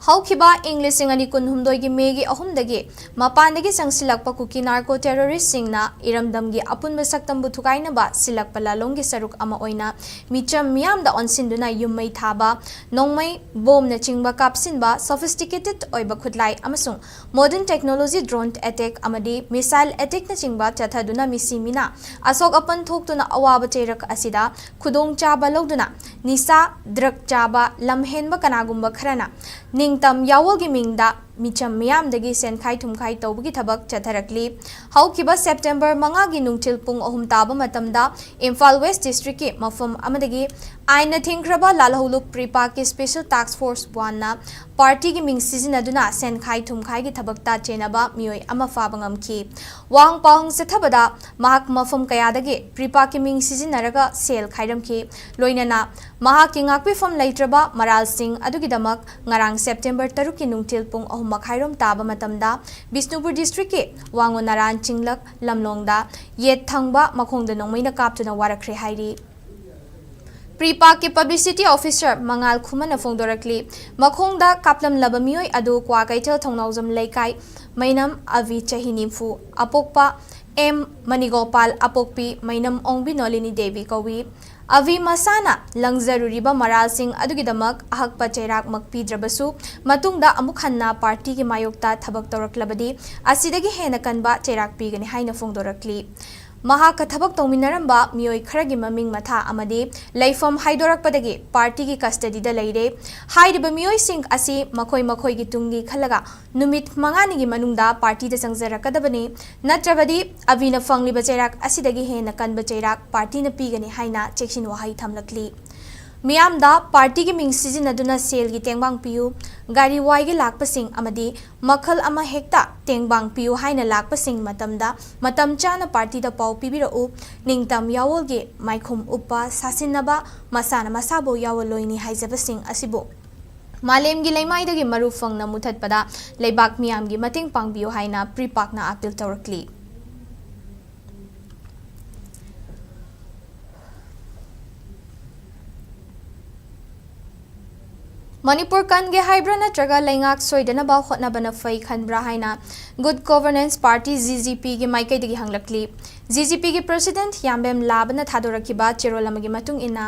ꯍꯧꯈꯤꯕ ꯏꯪ ꯂꯤꯁꯤꯡ ꯑꯅꯤ ꯀꯨꯟꯍꯨꯝꯗꯣꯏꯒꯤ ꯃꯦꯒꯤ ꯑꯍꯨꯝꯗꯒꯤ ꯃꯄꯥꯟꯗꯒꯤ ꯆꯪꯁꯤꯜꯂꯛꯄ ꯀꯨꯀꯤ ꯅꯥꯔꯀꯣ ꯇꯦꯔꯣꯔꯤꯁ꯭ꯠꯁꯤꯡꯅ ꯏꯔꯝꯗꯝꯒꯤ ꯑꯄꯨꯟꯕ ꯁꯛꯇꯝꯕꯨ ꯊꯨꯒꯥꯏꯅꯕ ꯁꯤꯜꯂꯛꯄ ꯂꯥꯂꯣꯡꯒꯤ ꯁꯔꯨꯛ ꯑꯃ ꯑꯣꯏꯅ ꯃꯤꯆꯝ ꯃꯤꯌꯥꯝꯗ ꯑꯣꯟꯁꯤꯟꯗꯨꯅ ꯌꯨꯝ ꯃꯩ ꯊꯥꯕ, ꯅꯣꯡꯃꯩ, ꯕꯣꯝꯅꯆꯤꯡꯕ ꯀꯥꯞꯁꯤꯟꯕ, sophisticated ꯑꯣꯏꯕ ꯈꯨꯠꯂꯥꯏ ꯑꯃꯁꯨꯡ modern technology drone attack ꯑꯃꯗꯤ missile attackꯅꯆꯤꯡꯕ ꯆꯠꯊꯗꯨꯅ ꯃꯤꯁꯤ ꯃꯤꯅꯥ ꯑꯁꯣꯛ ꯑꯄꯟ ꯊꯣꯛꯇꯨꯅ ꯑꯋꯥꯕ ꯆꯩꯔꯛ ꯑꯁꯤꯗ ꯈꯨꯗꯣꯡꯆꯥꯕ ꯂꯧꯗꯨꯅ ꯅꯤꯁꯥ, drug ꯆꯥꯕ, ꯂꯝꯍꯦꯟꯕ ꯀꯅꯥꯒꯨꯝꯕ ꯈꯔꯅ ꯅꯤꯡꯇꯝ ꯌꯥꯋꯣꯜꯒꯤ ꯃꯤꯡꯗ ꯃꯤꯆꯝ ꯃꯤꯌꯥꯝꯗꯒꯤ ꯁꯦꯟꯈꯥꯏ ꯊꯨꯝꯈꯥꯏ ꯇꯧꯕꯒꯤ ꯊꯕꯛ ꯆꯠꯊꯔꯛꯂꯤ꯫ ꯍꯧꯈꯤꯕ September ꯃꯉꯥꯒꯤ ꯅꯨꯡꯊꯤꯜ ꯄꯨꯡ ꯑꯍꯨꯝ ꯇꯥꯕ ꯃꯇꯝꯗ ꯏꯝꯐꯥꯜ West Districtꯀꯤ ꯃꯐꯝ ꯑꯃꯗꯒꯤ ꯑꯥꯏꯟꯅ ꯊꯤꯡꯈ꯭ꯔꯕ ꯂꯥꯜꯍꯧꯂꯨꯞ PREPAꯀꯤ Special Task Force Oneꯅ partyꯒꯤ ꯃꯤꯡ ꯁꯤꯖꯤꯟꯅꯗꯨꯅ ꯁꯦꯟꯈꯥꯏ ꯊꯨꯝꯈꯥꯏꯒꯤ ꯊꯕꯛꯇ ꯆꯦꯟꯅꯕ ꯃꯤꯑꯣꯏ ꯑꯃ ꯐꯥꯕ ꯉꯝꯈꯤ꯫ ꯋꯥꯍꯪ ꯄꯥꯎꯍꯪ ꯆꯠꯊꯕꯗ ꯃꯍꯥꯛ ꯃꯐꯝ ꯀꯌꯥꯗꯒꯤ PREPAꯀꯤ ꯃꯤꯡ ꯁꯤꯖꯤꯟꯅꯔꯒ ꯁꯦꯜ ꯈꯥꯏꯔꯝꯈꯤ꯫ ꯂꯣꯏꯅꯅ ꯃꯍꯥꯛꯀꯤ ꯉꯥꯛꯄꯤꯐꯝ ꯂꯩꯇ꯭ꯔꯕ ꯃꯔꯥꯜꯁꯤꯡ ꯑꯗꯨꯒꯤꯗꯃꯛ ꯉꯔꯥꯡ September ꯇꯔꯨꯛꯀꯤ ꯅꯨꯡꯊꯤꯜ ꯄꯨꯡ ꯑꯍꯨꯝ ꯃꯈꯥꯏꯔꯣꯝ ꯇꯥꯕ ꯃꯇꯝꯗ ꯕꯤꯁꯅꯨꯄꯨꯔ Districtꯀꯤ ꯋꯥꯉꯨ ꯅꯔꯥꯟ ꯆꯤꯡꯂꯛ ꯂꯝꯂꯣꯡꯗ ꯌꯦꯠ ꯊꯪꯕ ꯃꯈꯣꯡꯗ ꯅꯣꯡꯃꯩꯅ ꯀꯥꯞꯇꯨꯅ ꯋꯥꯔꯛꯈ꯭ꯔꯦ ꯍꯥꯏꯔꯤ꯫ PREPAꯀꯤ publicity officer ꯃꯉꯥꯜ ꯈꯨꯃꯟꯅ ꯐꯣꯡꯗꯣꯔꯛꯂꯤ꯫ ꯃꯈꯣꯡꯗ ꯀꯥꯞꯂꯝꯂꯕ ꯃꯤꯑꯣꯏ ꯑꯗꯨ ꯀ꯭ꯋꯥꯀꯩꯊꯦꯜ ꯊꯧꯅꯥꯎꯖꯝ ꯂꯩꯀꯥꯏ ꯃꯩꯅꯝ ꯑꯚꯤ, ꯆꯍꯤ ꯅꯤꯐꯨ, ꯑꯄꯣꯛꯄ ꯑꯦꯝ ꯃꯅꯤꯒꯣꯄꯥꯜ, ꯑꯄꯣꯛꯄꯤ ꯃꯩꯅꯝ ꯑꯣꯡꯕꯤ ꯅꯣꯂꯤꯅꯤ ꯗꯦꯕꯤ ꯀꯧꯏ꯫ ꯑꯚꯤ ꯃꯁꯥꯅ ꯂꯪꯖꯔꯨꯔꯤꯕ ꯃꯔꯥꯜꯁꯤꯡ ꯑꯗꯨꯒꯤꯗꯃꯛ ꯑꯍꯛꯄ ꯆꯩꯔꯥꯛꯃꯛ ꯄꯤꯗ꯭ꯔꯕꯁꯨ, ꯃꯇꯨꯡꯗ ꯑꯃꯨꯛ ꯍꯟꯅ partyꯒꯤ ꯃꯥꯌꯣꯛꯇ ꯊꯕꯛ ꯇꯧꯔꯛꯂꯕꯗꯤ ꯑꯁꯤꯗꯒꯤ ꯍꯦꯟꯅ ꯀꯟꯕ ꯆꯩꯔꯥꯛ ꯄꯤꯒꯅꯤ ꯍꯥꯏꯅ ꯐꯣꯡꯗꯣꯔꯛꯂꯤ꯫ ꯃꯍꯥꯛꯀ ꯊꯕꯛ ꯇꯧꯃꯤꯟꯅꯔꯝꯕ ꯃꯤꯑꯣꯏ ꯈꯔꯒꯤ ꯃꯃꯤꯡ ꯃꯊꯥ ꯑꯃꯗꯤ ꯂꯩꯐꯝ ꯍꯥꯏꯗꯣꯔꯛꯄꯗꯒꯤ partyꯒꯤ custodyꯗ ꯂꯩꯔꯦ꯫ ꯍꯥꯏꯔꯤꯕ ꯃꯤꯑꯣꯏꯁꯤꯡ ꯑꯁꯤ ꯃꯈꯣꯏ ꯃꯈꯣꯏꯒꯤ ꯇꯨꯡꯒꯤ ꯈꯜꯂꯒ ꯅꯨꯃꯤꯠ ꯃꯉꯥꯅꯤꯒꯤ ꯃꯅꯨꯡꯗ partyꯗ ꯆꯪꯖꯔꯛꯀꯗꯕꯅꯤ, ꯅꯠꯇ꯭ꯔꯕꯗꯤ ꯑꯚꯤꯅ ꯐꯪꯂꯤꯕ ꯆꯩꯔꯥꯛ ꯑꯁꯤꯗꯒꯤ ꯍꯦꯟꯅ ꯀꯟꯕ ꯆꯩꯔꯥꯛ partyꯅ ꯄꯤꯒꯅꯤ ꯍꯥꯏꯅ ꯆꯦꯛꯁꯤꯟ ꯋꯥꯍꯩ ꯊꯝꯂꯛꯂꯤ꯫ ꯃꯤꯌꯥꯝꯗ partyꯒꯤ ꯃꯤꯡ ꯁꯤꯖꯤꯟꯅꯗꯨꯅ ꯁꯦꯜꯒꯤ ꯇꯦꯡꯕꯥꯡ ꯄꯤꯌꯨ, ꯒꯥꯔꯤ ꯋꯥꯏꯒꯤ ꯂꯥꯛꯄꯁꯤꯡ ꯑꯃꯗꯤ ꯃꯈꯜ ꯑꯃ ꯍꯦꯛꯇ ꯇꯦꯡꯕꯥꯡ ꯄꯤꯌꯨ ꯍꯥꯏꯅ ꯂꯥꯛꯄꯁꯤꯡ ꯃꯇꯝꯗ ꯃꯇꯝ ꯆꯥꯅ partyꯗ ꯄꯥꯎ ꯄꯤꯕꯤꯔꯛꯎ꯫ ꯅꯤꯡꯇꯝ ꯌꯥꯋꯣꯜꯒꯤ ꯃꯥꯏꯈꯨꯝ ꯎꯞꯄ, ꯁꯥꯁꯤꯟꯅꯕ, ꯃꯁꯥꯅ ꯃꯁꯥꯕꯨ ꯌꯥꯋꯣꯜꯂꯣꯏꯅꯤ ꯍꯥꯏꯖꯕꯁꯤꯡ ꯑꯁꯤꯕꯨ ꯃꯥꯂꯦꯝꯒꯤ ꯂꯩꯃꯥꯏꯗꯒꯤ ꯃꯔꯨ ꯐꯪꯅ ꯃꯨꯊꯠꯄꯗ ꯂꯩꯕꯥꯛ ꯃꯤꯌꯥꯝꯒꯤ ꯃꯇꯦꯡ ꯄꯥꯡꯕꯤꯌꯨ ꯍꯥꯏꯅ PREPAꯛꯅ appeal ꯇꯧꯔꯛꯂꯤ꯫ ꯃꯅꯤꯄꯨꯔ ꯀꯟꯒꯦ ꯍꯥꯏꯕ꯭ꯔꯥ ꯅꯠꯇ꯭ꯔꯒ ꯂꯩꯉꯥꯛ ꯁꯣꯏꯗꯅꯕ ꯍꯣꯠꯅꯕꯅ ꯐꯩ ꯈꯟꯕ꯭ꯔꯥ ꯍꯥꯏꯅ Good Governance Party, G G P, ꯒꯤ ꯃꯥꯏꯀꯩꯗꯒꯤ ꯍꯪꯂꯛꯂꯤ꯫ G G P ꯒꯤ President ꯌꯥꯝꯕꯦꯝ ꯂꯥꯕꯅ ꯊꯥꯗꯣꯔꯛꯈꯤꯕ ꯆꯦꯔꯣꯜ ꯑꯃꯒꯤ ꯃꯇꯨꯡ ꯏꯟꯅ,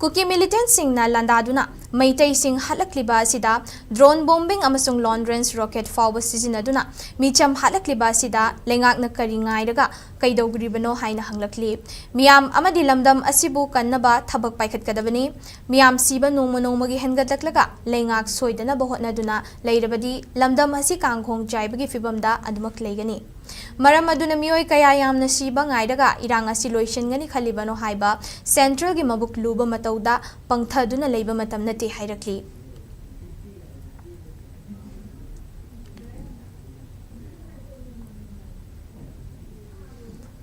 ꯀꯨꯀꯤ militantꯁꯤꯡꯅ ꯂꯥꯟꯗꯥꯗꯨꯅ ꯃꯩꯇꯩꯁꯤꯡ ꯍꯥꯠꯂꯛꯂꯤꯕ ꯑꯁꯤꯗ drone bombing ꯑꯃꯁꯨꯡ long range rocket ꯐꯥꯎꯕ ꯁꯤꯖꯤꯟꯅꯗꯨꯅ ꯃꯤꯆꯝ ꯍꯥꯠꯂꯛꯂꯤꯕ ꯑꯁꯤꯗ ꯂꯩꯉꯥꯛꯅ ꯀꯔꯤ ꯉꯥꯏꯔꯒ ꯀꯩꯗꯧꯔꯤꯕꯅꯣ ꯍꯥꯏꯅ ꯍꯪꯂꯛꯂꯤ꯫ ꯃꯤꯌꯥꯝ ꯑꯃꯗꯤ ꯂꯝꯗꯝ ꯑꯁꯤꯕꯨ ꯀꯟꯅꯕ ꯊꯕꯛ ꯄꯥꯏꯈꯠꯀꯗꯕꯅꯤ꯫ ꯃꯤꯌꯥꯝ ꯁꯤꯕ ꯅꯣꯡꯃ ꯅꯣꯡꯃꯒꯤ ꯍꯦꯟꯒꯠꯂꯛꯂꯒ ꯂꯩꯉꯥꯛ ꯁꯣꯏꯗꯅꯕ ꯍꯣꯠꯅꯗꯨꯅ ꯂꯩꯔꯕꯗꯤ ꯂꯝꯗꯝ ꯑꯁꯤ ꯀꯥꯡꯈꯣꯡ ꯆꯥꯏꯕꯒꯤ ꯐꯤꯚꯝꯗ ꯑꯗꯨꯃꯛ ꯂꯩꯒꯅꯤ꯫ ꯃꯔꯝ ꯑꯗꯨꯅ ꯃꯤꯑꯣꯏ ꯀꯌꯥ ꯌꯥꯝꯅ ꯁꯤꯕ ꯉꯥꯏꯔꯒ ꯏꯔꯥꯡ ꯑꯁꯤ ꯂꯣꯏꯁꯤꯟꯒꯅꯤ ꯈꯜꯂꯤꯕꯅꯣ ꯍꯥꯏꯕ Centralꯒꯤ ꯃꯕꯨꯛ ꯂꯨꯕ ꯃꯇꯧꯗ ꯄꯪꯊꯗꯨꯅ ꯂꯩꯕ ꯃꯇꯝ ꯅꯠꯇꯦ ꯍꯥꯏꯔꯛꯂꯤ꯫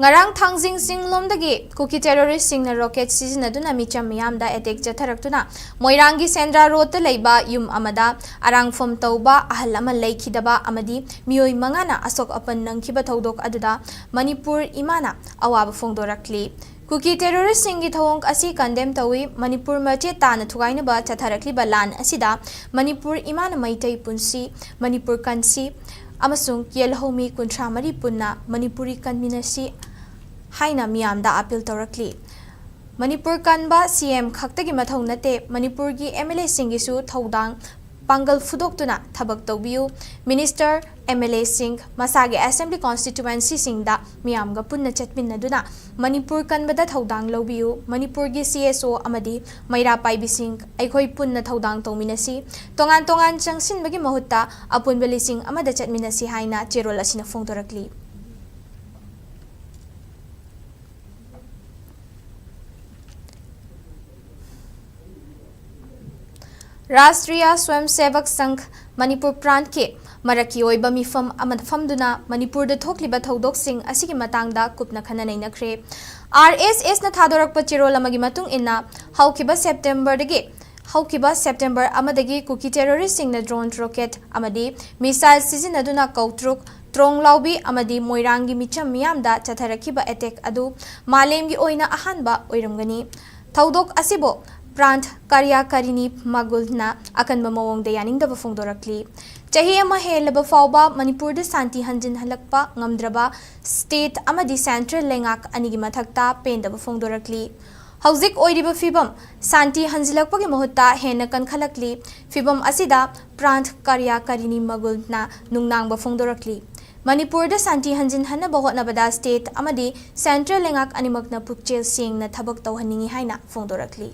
ꯉꯔꯥꯡ ꯊꯥꯡꯖꯤꯡ ꯆꯤꯡꯂꯣꯝꯗꯒꯤ ꯀꯨꯀꯤ terroristꯁꯤꯡꯅ rocket ꯁꯤꯖꯤꯟꯅꯗꯨꯅ ꯃꯤꯆꯝ ꯃꯤꯌꯥꯝꯗ attack ꯆꯠꯊꯔꯛꯇꯨꯅ ꯃꯣꯏꯔꯥꯡꯒꯤ ꯁꯦꯟꯗ꯭ꯔꯥ ꯔꯣꯗꯇ ꯂꯩꯕ ꯌꯨꯝ ꯑꯃꯗ ꯑꯔꯥꯡꯐꯝ ꯇꯧꯕ ꯑꯍꯜ ꯑꯃ ꯂꯩꯈꯤꯗꯕ ꯑꯃꯗꯤ ꯃꯤꯑꯣꯏ ꯃꯉꯥꯅ ꯑꯁꯣꯛ ꯑꯄꯟ ꯅꯪꯈꯤꯕ ꯊꯧꯗꯣꯛ ꯑꯗꯨꯗ ꯃꯅꯤꯄꯨꯔ ꯏꯃꯥꯅ ꯑꯋꯥꯕ ꯐꯣꯡꯗꯣꯔꯛꯂꯤ꯫ ꯀꯨꯀꯤ terroristꯁꯤꯡꯒꯤ ꯊꯧꯑꯣꯡ ꯑꯁꯤ condemn ꯇꯧꯏ꯫ ꯃꯅꯤꯄꯨꯔ ꯃꯆꯦꯠ ꯇꯥꯅ ꯊꯨꯒꯥꯏꯅꯕ ꯆꯠꯊꯔꯛꯂꯤꯕ ꯂꯥꯟ ꯑꯁꯤꯗ ꯃꯅꯤꯄꯨꯔ ꯏꯃꯥꯅ ꯃꯩꯇꯩ ꯄꯨꯟꯁꯤ, ꯃꯅꯤꯄꯨꯔ ꯀꯟꯁꯤ ꯑꯃꯁꯨꯡ ꯌꯦꯜꯍꯧꯃꯤ ꯀꯨꯟꯊ꯭ꯔꯥ ꯃꯔꯤ ꯄꯨꯟꯅ ꯃꯅꯤꯄꯨꯔꯤ ꯀꯟꯃꯤꯟꯅꯁꯤ ꯍꯥꯏꯅ ꯃꯤꯌꯥꯝꯗ appeal ꯇꯧꯔꯛꯂꯤ꯫ ꯃꯅꯤꯄꯨꯔ ꯀꯟꯕ C M ꯈꯛꯇꯒꯤ ꯃꯊꯧ ꯅꯠꯇꯦ, ꯃꯅꯤꯄꯨꯔꯒꯤ M L Aꯁꯤꯡꯒꯤꯁꯨ ꯊꯧꯗꯥꯡ ꯄꯥꯡꯒꯜ ꯐꯨꯗꯣꯛꯇꯨꯅ ꯊꯕꯛ ꯇꯧꯕꯤꯌꯨ꯫ Minister, M L Aꯁꯤꯡ ꯃꯁꯥꯒꯤ assembly constituencyꯁꯤꯡꯗ ꯃꯤꯌꯥꯝꯒ ꯄꯨꯟꯅ ꯆꯠꯃꯤꯟꯅꯗꯨꯅ ꯃꯅꯤꯄꯨꯔ ꯀꯟꯕꯗ ꯊꯧꯗꯥꯡ ꯂꯧꯕꯤꯌꯨ꯫ ꯃꯅꯤꯄꯨꯔꯒꯤ C S O ꯑꯃꯗꯤ ꯃꯩꯔꯥ ꯄꯥꯏꯕꯤꯁꯤꯡ ꯑꯩꯈꯣꯏ ꯄꯨꯟꯅ ꯊꯧꯗꯥꯡ ꯇꯧꯃꯤꯟꯅꯁꯤ꯫ ꯇꯣꯉꯥꯟ ꯇꯣꯉꯥꯟ ꯆꯪꯁꯤꯟꯕꯒꯤ ꯃꯍꯨꯠꯇ ꯑꯄꯨꯟꯕ ꯂꯤꯁꯤꯡ ꯑꯃꯗ ꯆꯠꯃꯤꯟꯅꯁꯤ ꯍꯥꯏꯅ ꯆꯦꯔꯣꯜ ꯑꯁꯤꯅ ꯐꯣꯡꯗꯣꯔꯛꯂꯤ꯫ ꯔꯥꯁꯇ꯭ꯔꯤꯌꯥ ꯁ꯭ꯋꯌꯝ ꯁꯦꯚꯛ ꯁꯪꯘ ꯃꯅꯤꯄꯨꯔ ꯄ꯭ꯔꯥꯟꯠꯀꯤ ꯃꯔꯛꯀꯤ ꯑꯣꯏꯕ ꯃꯤꯐꯝ ꯑꯃꯗ ꯐꯝꯗꯨꯅ ꯃꯅꯤꯄꯨꯔꯗ ꯊꯣꯛꯂꯤꯕ ꯊꯧꯗꯣꯛꯁꯤꯡ ꯑꯁꯤꯒꯤ ꯃꯇꯥꯡꯗ ꯀꯨꯞꯅ ꯈꯟꯅ ꯅꯩꯅꯈ꯭ꯔꯦ꯫ R S Sꯅ ꯊꯥꯗꯣꯔꯛꯄ ꯆꯦꯔꯣꯜ ꯑꯃꯒꯤ ꯃꯇꯨꯡ ꯏꯟꯅ, ꯍꯧꯈꯤꯕ Septemberꯗꯒꯤ, ꯍꯧꯈꯤꯕ September ꯑꯃꯗꯒꯤ ꯀꯨꯀꯤ terroristꯁꯤꯡꯅ drone, rocket ꯑꯃꯗꯤ missile ꯁꯤꯖꯤꯟꯅꯗꯨꯅ ꯀꯧꯇ꯭ꯔꯨꯛ, ꯇ꯭ꯔꯣꯡꯂꯥꯎꯕꯤ ꯑꯃꯗꯤ ꯃꯣꯏꯔꯥꯡꯒꯤ ꯃꯤꯆꯝ ꯃꯤꯌꯥꯝꯗ ꯆꯠꯊꯔꯛꯈꯤꯕ attack ꯑꯗꯨ ꯃꯥꯂꯦꯝꯒꯤ ꯑꯣꯏꯅ ꯑꯍꯥꯟꯕ ꯑꯣꯏꯔꯝꯒꯅꯤ꯫ ꯊꯧꯗꯣꯛ ꯑꯁꯤꯕꯨ ꯄ꯭ꯔꯥꯟꯊ ꯀꯥꯔꯤꯌꯥꯀꯥꯔꯤꯅꯤ ꯃꯒꯨꯜꯅ ꯑꯀꯟꯕ ꯃꯑꯣꯡꯗ ꯌꯥꯅꯤꯡꯗꯕ ꯐꯣꯡꯗꯣꯔꯛꯂꯤ꯫ ꯆꯍꯤ ꯑꯃ ꯍꯦꯜꯂꯕ ꯐꯥꯎꯕ ꯃꯅꯤꯄꯨꯔꯗ ꯁꯥꯟꯇꯤ ꯍꯟꯖꯤꯟꯍꯜꯂꯛꯄ ꯉꯝꯗ꯭ꯔꯕ ꯁ꯭ꯇꯦꯠ ꯑꯃꯗꯤ ꯁꯦꯟꯇ꯭ꯔꯦꯜ ꯂꯩꯉꯥꯛ ꯑꯅꯤꯒꯤ ꯃꯊꯛꯇ ꯄꯦꯟꯗꯕ ꯐꯣꯡꯗꯣꯔꯛꯂꯤ꯫ ꯍꯧꯖꯤꯛ ꯑꯣꯏꯔꯤꯕ ꯐꯤꯕꯝ ꯁꯥꯟꯇꯤ ꯍꯟꯖꯤꯜꯂꯛꯄꯒꯤ ꯃꯍꯨꯠꯇ ꯍꯦꯟꯅ ꯀꯟꯈꯠꯂꯛꯂꯤ꯫ ꯐꯤꯕꯝ ꯑꯁꯤꯗ ꯄ꯭ꯔꯥꯟꯊ ꯀꯥꯔꯤꯌꯥꯀꯥꯔꯤꯅꯤ ꯃꯒꯨꯜꯅ ꯅꯨꯡꯅꯥꯡꯕ ꯐꯣꯡꯗꯣꯔꯛꯂꯤ꯫ ꯃꯅꯤꯄꯨꯔꯗ ꯁꯥꯟꯇꯤ ꯍꯟꯖꯤꯟꯍꯟꯅꯕ ꯍꯣꯠꯅꯕꯗ ꯁ꯭ꯇꯦꯠ ꯑꯃꯗꯤ ꯁꯦꯟꯇ꯭ꯔꯦꯜ ꯂꯩꯉꯥꯛ ꯑꯅꯤꯃꯛꯅ ꯄꯨꯛꯆꯦꯜ ꯁꯦꯡꯅ ꯊꯕꯛ ꯇꯧꯍꯟꯅꯤꯡꯏ ꯍꯥꯏꯅ ꯐꯣꯡꯗꯣꯔꯛꯂꯤ꯫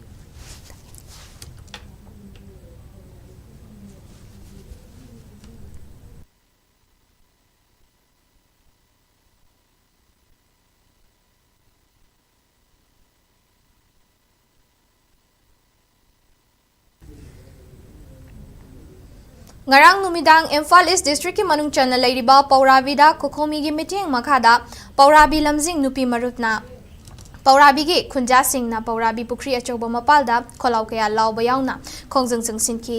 ꯉꯔꯥꯡ ꯅꯨꯃꯤꯗꯥꯡ ꯏꯝꯐꯥꯜ ꯏꯁ ꯗꯤꯁꯇ꯭ꯔꯤꯛꯀꯤ ꯃꯅꯨꯡ ꯆꯟꯅ ꯂꯩꯔꯤꯕ ꯄꯧꯔꯥꯕꯤꯗ ꯈꯨꯈꯣꯃꯤꯒꯤ ꯃꯤꯠꯌꯦꯡ ꯃꯈꯥꯗ ꯄꯧꯔꯥꯕꯤ ꯂꯝꯖꯤꯡ ꯅꯨꯄꯤ ꯃꯔꯨꯞꯅ ꯄꯧꯔꯥꯕꯤꯒꯤ ꯈꯨꯟꯖꯥꯁꯤꯡꯅ ꯄꯧꯔꯥꯕꯤ ꯄꯨꯈ꯭ꯔꯤ ꯑꯆꯧꯕ ꯃꯄꯥꯜꯗ ꯈꯣꯜꯂꯥꯎ ꯀꯌꯥ ꯂꯥꯎꯕ ꯌꯥꯎꯅ ꯈꯣꯡꯖꯪ ꯆꯪꯁꯤꯟꯈꯤ꯫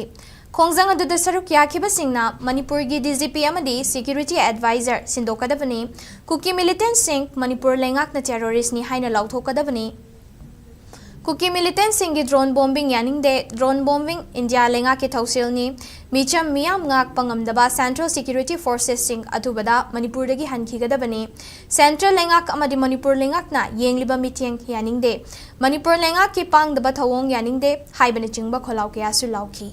ꯈꯣꯡꯖꯪ ꯑꯗꯨꯗ ꯁꯔꯨꯛ ꯌꯥꯈꯤꯕꯁꯤꯡꯅ ꯃꯅꯤꯄꯨꯔꯒꯤ ꯗꯤ ꯖꯤ ꯄꯤ ꯑꯃꯗꯤ ꯁꯦꯀ꯭ꯌꯨꯔꯤꯇꯤ ꯑꯦꯗꯚꯥꯏꯖꯔ ꯁꯤꯟꯗꯣꯛꯀꯗꯕꯅꯤ꯫ ꯀꯨꯀꯤ ꯃꯤꯂꯤꯇꯦꯟꯠꯁꯤꯡ ꯃꯅꯤꯄꯨꯔ ꯂꯩꯉꯥꯛꯅ ꯇꯦꯔꯣꯔꯤꯁ꯭ꯠꯅꯤ ꯍꯥꯏꯅ ꯂꯥꯎꯊꯣꯛꯀꯗꯕꯅꯤ꯫ ꯀꯨꯀꯤ ꯃꯤꯂꯤꯇꯦꯟꯠꯁꯤꯡꯒꯤ ꯗ꯭ꯔꯣꯟ ꯕꯣꯝꯕꯤꯡ ꯌꯥꯅꯤꯡꯗꯦ꯫ ꯗ꯭ꯔꯣꯟ ꯕꯣꯝꯕꯤꯡ ꯏꯟꯗꯤꯌꯥ ꯂꯩꯉꯥꯛꯀꯤ ꯊꯧꯁꯤꯜꯅꯤ꯫ ꯃꯤꯆꯝ ꯃꯤꯌꯥꯝ ꯉꯥꯛꯄ ꯉꯝꯗꯕ ꯁꯦꯟꯇ꯭ꯔꯦꯜ ꯁꯦꯀ꯭ꯌꯨꯔꯤꯇꯤ ꯐꯣꯔꯁꯦꯁꯁꯤꯡ ꯑꯊꯨꯕꯗ ꯃꯅꯤꯄꯨꯔꯗꯒꯤ ꯍꯟꯈꯤꯒꯗꯕꯅꯤ꯫ ꯁꯦꯟꯇ꯭ꯔꯦꯜ ꯂꯩꯉꯥꯛ ꯑꯃꯗꯤ ꯃꯅꯤꯄꯨꯔ ꯂꯩꯉꯥꯛꯅ ꯌꯦꯡꯂꯤꯕ ꯃꯤꯠꯌꯦꯡ ꯌꯥꯅꯤꯡꯗꯦ꯫ ꯃꯅꯤꯄꯨꯔ ꯂꯩꯉꯥꯛꯀꯤ ꯄꯥꯡꯗꯕ ꯊꯧꯑꯣꯡ ꯌꯥꯅꯤꯡꯗꯦ ꯍꯥꯏꯕꯅꯆꯤꯡꯕ ꯈꯣꯜꯂꯥꯎ ꯀꯌꯥꯁꯨ ꯂꯥꯎꯈꯤ꯫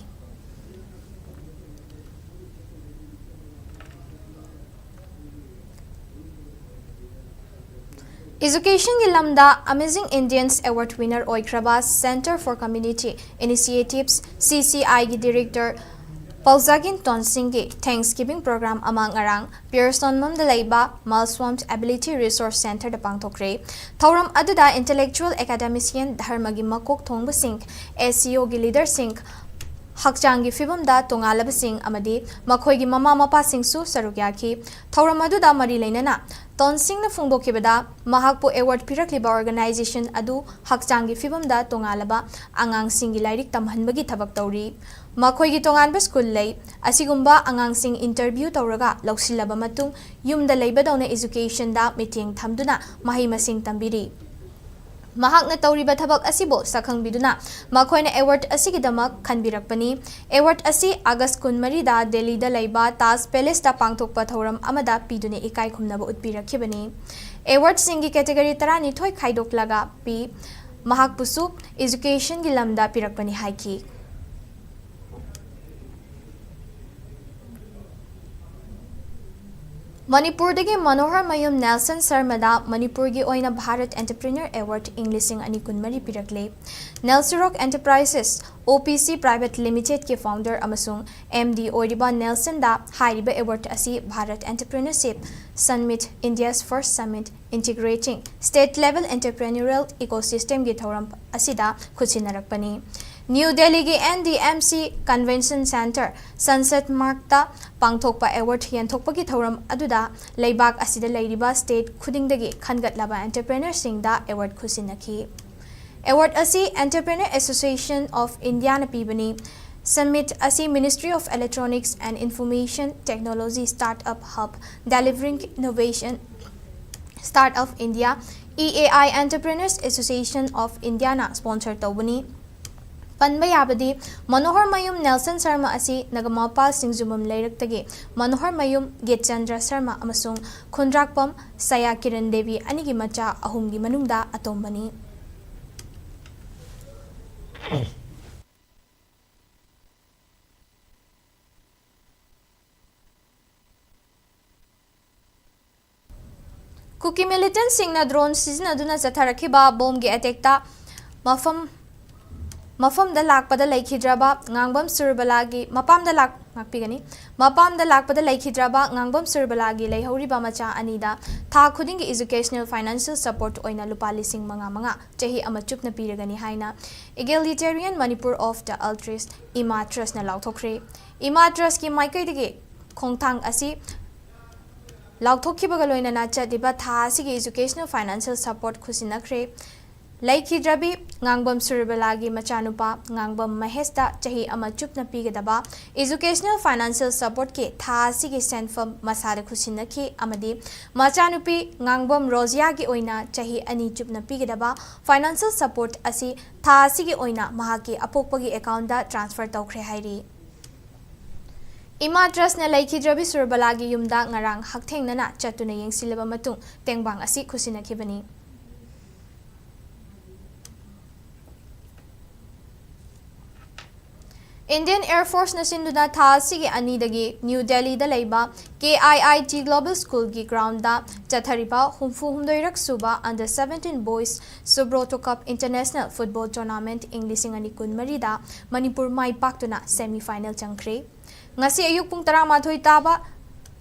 ꯏꯖꯨꯀꯦꯁꯟꯒꯤ ꯂꯝꯗ Amazing Indians Award winner ꯑꯣꯏꯈ꯭ꯔꯕ Centre for Community Initiatives, ꯁꯤ ꯁꯤ ꯑꯥꯏꯒꯤ ꯗꯤꯔꯦꯛꯇꯔ ꯄꯥꯎꯖꯥꯒꯤꯟ ꯇꯣꯟꯁꯤꯡꯒꯤ Thanksgiving program ꯑꯃ ꯉꯔꯥꯡ ꯄꯤꯌꯔꯁꯣꯟꯕꯝꯗ ꯂꯩꯕ Malswamp Ability Resource Centreꯗ ꯄꯥꯡꯊꯣꯛꯈ꯭ꯔꯦ꯫ ꯊꯧꯔꯝ ꯑꯗꯨꯗ intellectual, academician, ꯙꯔꯃꯒꯤ ꯃꯀꯣꯛ ꯊꯣꯡꯕꯁꯤꯡ, ꯑꯦꯁ ꯁꯤ ꯑꯣꯒꯤ ꯂꯤꯗꯔꯁꯤꯡ, ꯍꯛꯆꯥꯡꯒꯤ ꯐꯤꯕꯝꯗ ꯇꯣꯉꯥꯜꯂꯕꯁꯤꯡ ꯑꯃꯗꯤ ꯃꯈꯣꯏꯒꯤ ꯃꯃꯥ ꯃꯄꯥꯁꯤꯡꯁꯨ ꯁꯔꯨꯛ ꯌꯥꯈꯤ꯫ ꯊꯧꯔꯝ ꯑꯗꯨꯗ ꯃꯔꯤ ꯂꯩꯅꯅ ꯇꯣꯟꯁꯤꯡꯅ ꯐꯣꯡꯗꯣꯛꯈꯤꯕꯗ, ꯃꯍꯥꯛꯄꯨ ꯑꯦꯋꯥꯔꯗ ꯄꯤꯔꯛꯂꯤꯕ ꯑꯣꯔꯒꯅꯥꯏꯖꯦꯁꯟ ꯑꯗꯨ ꯍꯛꯆꯥꯡꯒꯤ ꯐꯤꯕꯝꯗ ꯇꯣꯉꯥꯜꯂꯕ ꯑꯉꯥꯡꯁꯤꯡꯒꯤ ꯂꯥꯏꯔꯤꯛ ꯇꯝꯍꯟꯕꯒꯤ ꯊꯕꯛ ꯇꯧꯔꯤ꯫ ꯃꯈꯣꯏꯒꯤ ꯇꯣꯉꯥꯟꯕ ꯁ꯭ꯀꯨꯜ ꯂꯩ꯫ ꯑꯁꯤꯒꯨꯝꯕ ꯑꯉꯥꯡꯁꯤꯡ ꯏꯟꯇꯔꯚ꯭ꯌꯨ ꯇꯧꯔꯒ ꯂꯧꯁꯤꯜꯂꯕ ꯃꯇꯨꯡ, ꯌꯨꯝꯗ ꯂꯩꯕꯗꯧꯅ ꯏꯖꯨꯀꯦꯁꯟꯗ ꯃꯤꯠꯌꯦꯡ ꯊꯝꯗꯨꯅ ꯃꯍꯩ ꯃꯁꯤꯡ ꯇꯝꯕꯤꯔꯤ꯫ ꯃꯍꯥꯛꯅ ꯇꯧꯔꯤꯕ ꯊꯕꯛ ꯑꯁꯤꯕꯨ ꯁꯛꯈꯪꯕꯤꯗꯨꯅ ꯃꯈꯣꯏꯅ ꯑꯦꯋꯥꯔꯗ ꯑꯁꯤꯒꯤꯗꯃꯛ ꯈꯟꯕꯤꯔꯛꯄꯅꯤ꯫ ꯑꯦꯋꯥꯔꯗ ꯑꯁꯤ ꯑꯥꯒꯁ ꯀꯨꯟꯃꯔꯤꯗ ꯗꯦꯜꯂꯤꯗ ꯂꯩꯕ ꯇꯥꯖ ꯄꯦꯂꯦꯁꯇ ꯄꯥꯡꯊꯣꯛꯄ ꯊꯧꯔꯝ ꯑꯃꯗ ꯄꯤꯗꯨꯅ ꯏꯀꯥꯏ ꯈꯨꯝꯅꯕ ꯎꯠꯄꯤꯔꯛꯈꯤꯕꯅꯤ꯫ ꯑꯦꯋꯥꯔꯗꯁꯤꯡꯒꯤ ꯀꯦꯇꯦꯒꯣꯔꯤ ꯇꯔꯥꯅꯤꯊꯣꯏ ꯈꯥꯏꯗꯣꯛꯂꯒ ꯄꯤ꯫ ꯃꯍꯥꯛꯄꯨꯁꯨ ꯑꯦꯖꯨꯀꯦꯁꯟꯒꯤ ꯂꯝꯗ ꯄꯤꯔꯛꯄꯅꯤ ꯍꯥꯏꯈꯤ꯫ ꯃꯅꯤꯄꯨꯔꯗꯒꯤ ꯃꯅꯣꯍꯔ ꯃꯌꯨꯝ ꯅꯦꯜꯁꯟ ꯁꯔꯃꯗ ꯃꯅꯤꯄꯨꯔꯒꯤ ꯑꯣꯏꯅ ꯚꯥꯔꯠ ꯑꯦꯟꯇꯔꯄ꯭ꯔꯤꯅꯔ ꯑꯦꯋꯥꯔꯗ ꯏꯪ ꯂꯤꯁꯤꯡ ꯑꯅꯤ ꯀꯨꯟꯃꯔꯤ ꯄꯤꯔꯛꯂꯦ꯫ ꯅꯦꯜꯁꯤꯔꯣꯛ ꯑꯦꯟꯇꯔꯄ꯭ꯔꯥꯏꯖꯦꯁ, ꯑꯣ ꯄꯤ ꯁꯤ ꯄ꯭ꯔꯥꯏꯚꯦꯠ ꯂꯤꯃꯤꯇꯦꯗꯀꯤ ꯐꯥꯎꯟꯗꯔ ꯑꯃꯁꯨꯡ ꯑꯦꯝ ꯗꯤ ꯑꯣꯏꯔꯤꯕ ꯅꯦꯜꯁꯟꯗ ꯍꯥꯏꯔꯤꯕ ꯑꯦꯋꯥꯔꯗ ꯑꯁꯤ Bharat entrepreneurship summit, India's first summit integrating state level entrepreneurial ecosystemꯒꯤ ꯊꯧꯔꯝ ꯑꯁꯤꯗ ꯈꯨꯠꯁꯤꯟꯅꯔꯛꯄꯅꯤ꯫ ꯅ꯭ꯌꯨ ꯗꯦꯜꯂꯤꯒꯤ N D M C convention centre, Sansad ꯃꯥꯔꯛꯇ ꯄꯥꯡꯊꯣꯛꯄ ꯑꯦꯋꯥꯔꯗ ꯌꯦꯟꯊꯣꯛꯄꯒꯤ ꯊꯧꯔꯝ ꯑꯗꯨꯗ ꯂꯩꯕꯥꯛ ꯑꯁꯤꯗ ꯂꯩꯔꯤꯕ ꯁ꯭ꯇꯦꯠ ꯈꯨꯗꯤꯡꯗꯒꯤ ꯈꯟꯒꯠꯂꯕ ꯑꯦꯟꯇꯔꯄ꯭ꯔꯦꯅꯔꯁꯤꯡꯗ ꯑꯦꯋꯥꯔꯗ ꯈꯨꯠꯁꯤꯟꯅꯈꯤ꯫ ꯑꯦꯋꯥꯔꯗ ꯑꯁꯤ Entrepreneur Association of Indiaꯅ ꯄꯤꯕꯅꯤ꯫ ꯁꯝꯃꯤꯠ ꯑꯁꯤ Ministry of Electronics and Information Technology Startup Hub, Delivering Innovation, Startup India, E A I Entrepreneurs Association of Indiaꯅ sponsor ꯇꯧꯕꯅꯤ꯫ ꯄꯟꯕ ꯌꯥꯕꯗꯤ, ꯃꯅꯣꯍꯔ ꯃꯌꯨꯝ ꯅꯦꯜꯁꯟ ꯁꯔꯃ ꯑꯁꯤ ꯅꯒꯃꯄꯥꯜ ꯁꯤꯡꯖꯨꯃꯝ ꯂꯩꯔꯛꯇꯒꯤ ꯃꯅꯣꯍꯔ ꯃꯌꯨꯝ ꯒꯤꯠꯆꯟꯗ꯭ꯔ ꯁꯔꯃ ꯑꯃꯁꯨꯡ ꯈꯨꯟꯗ꯭ꯔꯥꯛꯄꯝ ꯁꯌꯥ ꯀꯤꯔꯟ ꯗꯦꯕꯤ ꯑꯅꯤꯒꯤ ꯃꯆꯥ ꯑꯍꯨꯝꯒꯤ ꯃꯅꯨꯡꯗ ꯑꯇꯣꯝꯕꯅꯤ꯫ ꯀꯨꯀꯤ ꯃꯤꯂꯤꯇꯦꯟꯠꯁꯤꯡꯅ ꯗ꯭ꯔꯣꯟ ꯁꯤꯖꯤꯟꯅꯗꯨꯅ ꯆꯠꯊꯔꯛꯈꯤꯕ ꯕꯣꯝꯒꯤ ꯑꯦꯇꯦꯛꯇ ꯃꯐꯝ, ꯃꯐꯝꯗ ꯂꯥꯛꯄꯗ ꯂꯩꯈꯤꯗ꯭ꯔꯕ ꯉꯥꯡꯕꯝ ꯁꯨꯔꯕꯂꯥꯒꯤ ꯃꯄꯥꯝꯗ ꯂꯥꯛ-, ꯉꯥꯛꯄꯤꯒꯅꯤ꯫ ꯃꯄꯥꯝꯗ ꯂꯥꯛꯄꯗ ꯂꯩꯈꯤꯗ꯭ꯔꯕ ꯉꯥꯡꯕꯝ ꯁꯨꯔꯕꯂꯥꯒꯤ ꯂꯩꯍꯧꯔꯤꯕ ꯃꯆꯥ ꯑꯅꯤꯗ ꯊꯥ ꯈꯨꯗꯤꯡꯒꯤ educational financial support ꯑꯣꯏꯅ ꯂꯨꯄꯥ ꯂꯤꯁꯤꯡ ꯃꯉꯥ ꯃꯉꯥ ꯆꯍꯤ ꯑꯃ ꯆꯨꯞꯅ ꯄꯤꯔꯒꯅꯤ ꯍꯥꯏꯅ Egalitarian Manipur of the Altruist ꯏꯃꯥ ꯇ꯭ꯔꯁꯅ ꯂꯥꯎꯊꯣꯛꯈ꯭ꯔꯦ꯫ ꯏꯃꯥ ꯇ꯭ꯔꯁꯀꯤ ꯃꯥꯏꯀꯩꯗꯒꯤ ꯈꯣꯡꯊꯥꯡ ꯑꯁꯤ ꯂꯥꯎꯊꯣꯛꯈꯤꯕꯒ ꯂꯣꯏꯅꯅ ꯆꯠꯂꯤꯕ ꯊꯥ ꯑꯁꯤꯒꯤ educational financial support ꯈꯨꯠꯁꯤꯟꯅꯈ꯭ꯔꯦ꯫ ꯂꯩꯈꯤꯗ꯭ꯔꯕꯤ ꯉꯥꯡꯕꯝ ꯁꯨꯔꯕꯂꯥꯒꯤ ꯃꯆꯥꯅꯨꯄꯥ ꯉꯥꯡꯕꯝ ꯃꯍꯦꯁꯇ ꯆꯍꯤ ꯑꯃ ꯆꯨꯞꯅ ꯄꯤꯒꯗꯕ Educational Financial Supportꯀꯤ ꯊꯥ ꯑꯁꯤꯒꯤ ꯁꯦꯟꯐꯝ ꯃꯁꯥꯗ ꯈꯨꯠꯁꯤꯟꯅꯈꯤ ꯑꯃꯗꯤ ꯃꯆꯥꯅꯨꯄꯤ ꯉꯥꯡꯕꯝ ꯔꯣꯖꯤꯌꯥꯒꯤ ꯑꯣꯏꯅ ꯆꯍꯤ ꯑꯅꯤ ꯆꯨꯞꯅ ꯄꯤꯒꯗꯕ Financial Support ꯑꯁꯤ ꯊꯥ ꯑꯁꯤꯒꯤ ꯑꯣꯏꯅ ꯃꯍꯥꯛꯀꯤ ꯑꯄꯣꯛꯄꯒꯤ accountꯇ transfer ꯇꯧꯈ꯭ꯔꯦ ꯍꯥꯏꯔꯤ꯫ ꯏꯃꯥ ꯇ꯭ꯔꯁꯅ ꯂꯩꯈꯤꯗ꯭ꯔꯕꯤ ꯁꯨꯔꯕꯂꯥꯒꯤ ꯌꯨꯝꯗ ꯉꯔꯥꯡ ꯍꯛꯊꯦꯡꯅꯅ ꯆꯠꯇꯨꯅ ꯌꯦꯡꯁꯤꯜꯂꯕ ꯃꯇꯨꯡ ꯇꯦꯡꯕꯥꯡ ꯑꯁꯤ ꯈꯨꯠꯁꯤꯟꯅꯈꯤꯕꯅꯤ꯫ Indian Air Forceꯅ ꯁꯤꯟꯗꯨꯅ ꯊꯥ ꯑꯁꯤꯒꯤ ꯑꯅꯤꯗꯒꯤ ꯅ꯭ꯌꯨ ꯗꯦꯜꯂꯤꯗ ꯂꯩꯕ K I I T Global Schoolꯒꯤ groundꯗ ꯆꯠꯊꯔꯤꯕ ꯍꯨꯝꯐꯨ ꯍꯨꯝꯗꯣꯏꯔꯛ ꯁꯨꯕ Under seventeen Boys Subroto Cup International Football Tournament ꯏꯪ ꯂꯤꯁꯤꯡ ꯑꯅꯤ ꯀꯨꯟꯃꯔꯤꯗ ꯃꯅꯤꯄꯨꯔ ꯃꯥꯏ ꯄꯥꯛꯇꯨꯅ semi final ꯆꯪꯈ꯭ꯔꯦ꯫ ꯉꯁꯤ ꯑꯌꯨꯛ ꯄꯨꯡ ꯇꯔꯥꯃꯥꯊꯣꯏ ꯇꯥꯕ,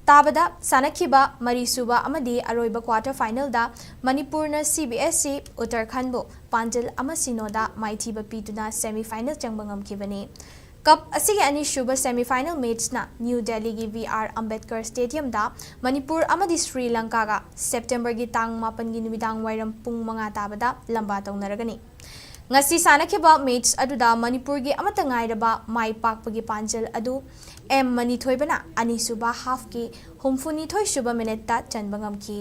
ꯇꯥꯕꯗ ꯁꯥꯟꯅꯈꯤꯕ ꯃꯔꯤꯁꯨꯕ ꯑꯃꯗꯤ ꯑꯔꯣꯏꯕ quarter finalꯗ ꯃꯅꯤꯄꯨꯔꯅ C B S E ꯎꯠꯇꯔꯈꯟꯕꯨ ꯄꯥꯟꯖꯜ ꯑꯃ ꯁꯤꯅꯣꯗ ꯃꯥꯏꯊꯤꯕ ꯄꯤꯗꯨꯅ semi final ꯆꯪꯕ ꯉꯝꯈꯤꯕꯅꯤ꯫ Cup ꯑꯁꯤꯒꯤ ꯑꯅꯤꯁꯨꯕ semi final matchꯅ ꯅ꯭ꯌꯨ ꯗꯦꯜꯂꯤꯒꯤ V R Ambedkar Stadiumꯗ ꯃꯅꯤꯄꯨꯔ ꯑꯃꯗꯤ ꯁ꯭ꯔꯤ ꯂꯪꯀꯥꯒ Septemberꯒꯤ ꯇꯥꯡ ꯃꯥꯄꯟꯒꯤ ꯅꯨꯃꯤꯗꯥꯡ ꯋꯥꯏꯔꯝ ꯄꯨꯡ ꯃꯉꯥ ꯇꯥꯕꯗ ꯂꯝꯕꯥ ꯇꯧꯅꯔꯒꯅꯤ꯫ ꯉꯁꯤ ꯁꯥꯟꯅꯈꯤꯕ match ꯑꯗꯨꯗ ꯃꯅꯤꯄꯨꯔꯒꯤ ꯑꯃꯠꯇ ꯉꯥꯏꯔꯕ ꯃꯥꯏ ꯄꯥꯛꯄꯒꯤ ꯄꯥꯟꯖꯜ ꯑꯗꯨ M ꯃꯅꯤꯊꯣꯏꯕꯅ ꯑꯅꯤꯁꯨꯕ halfꯀꯤ ꯍꯨꯝꯐꯨꯅꯤꯊꯣꯏ ꯁꯨꯕ minuteꯇ ꯆꯟꯕ ꯉꯝꯈꯤ꯫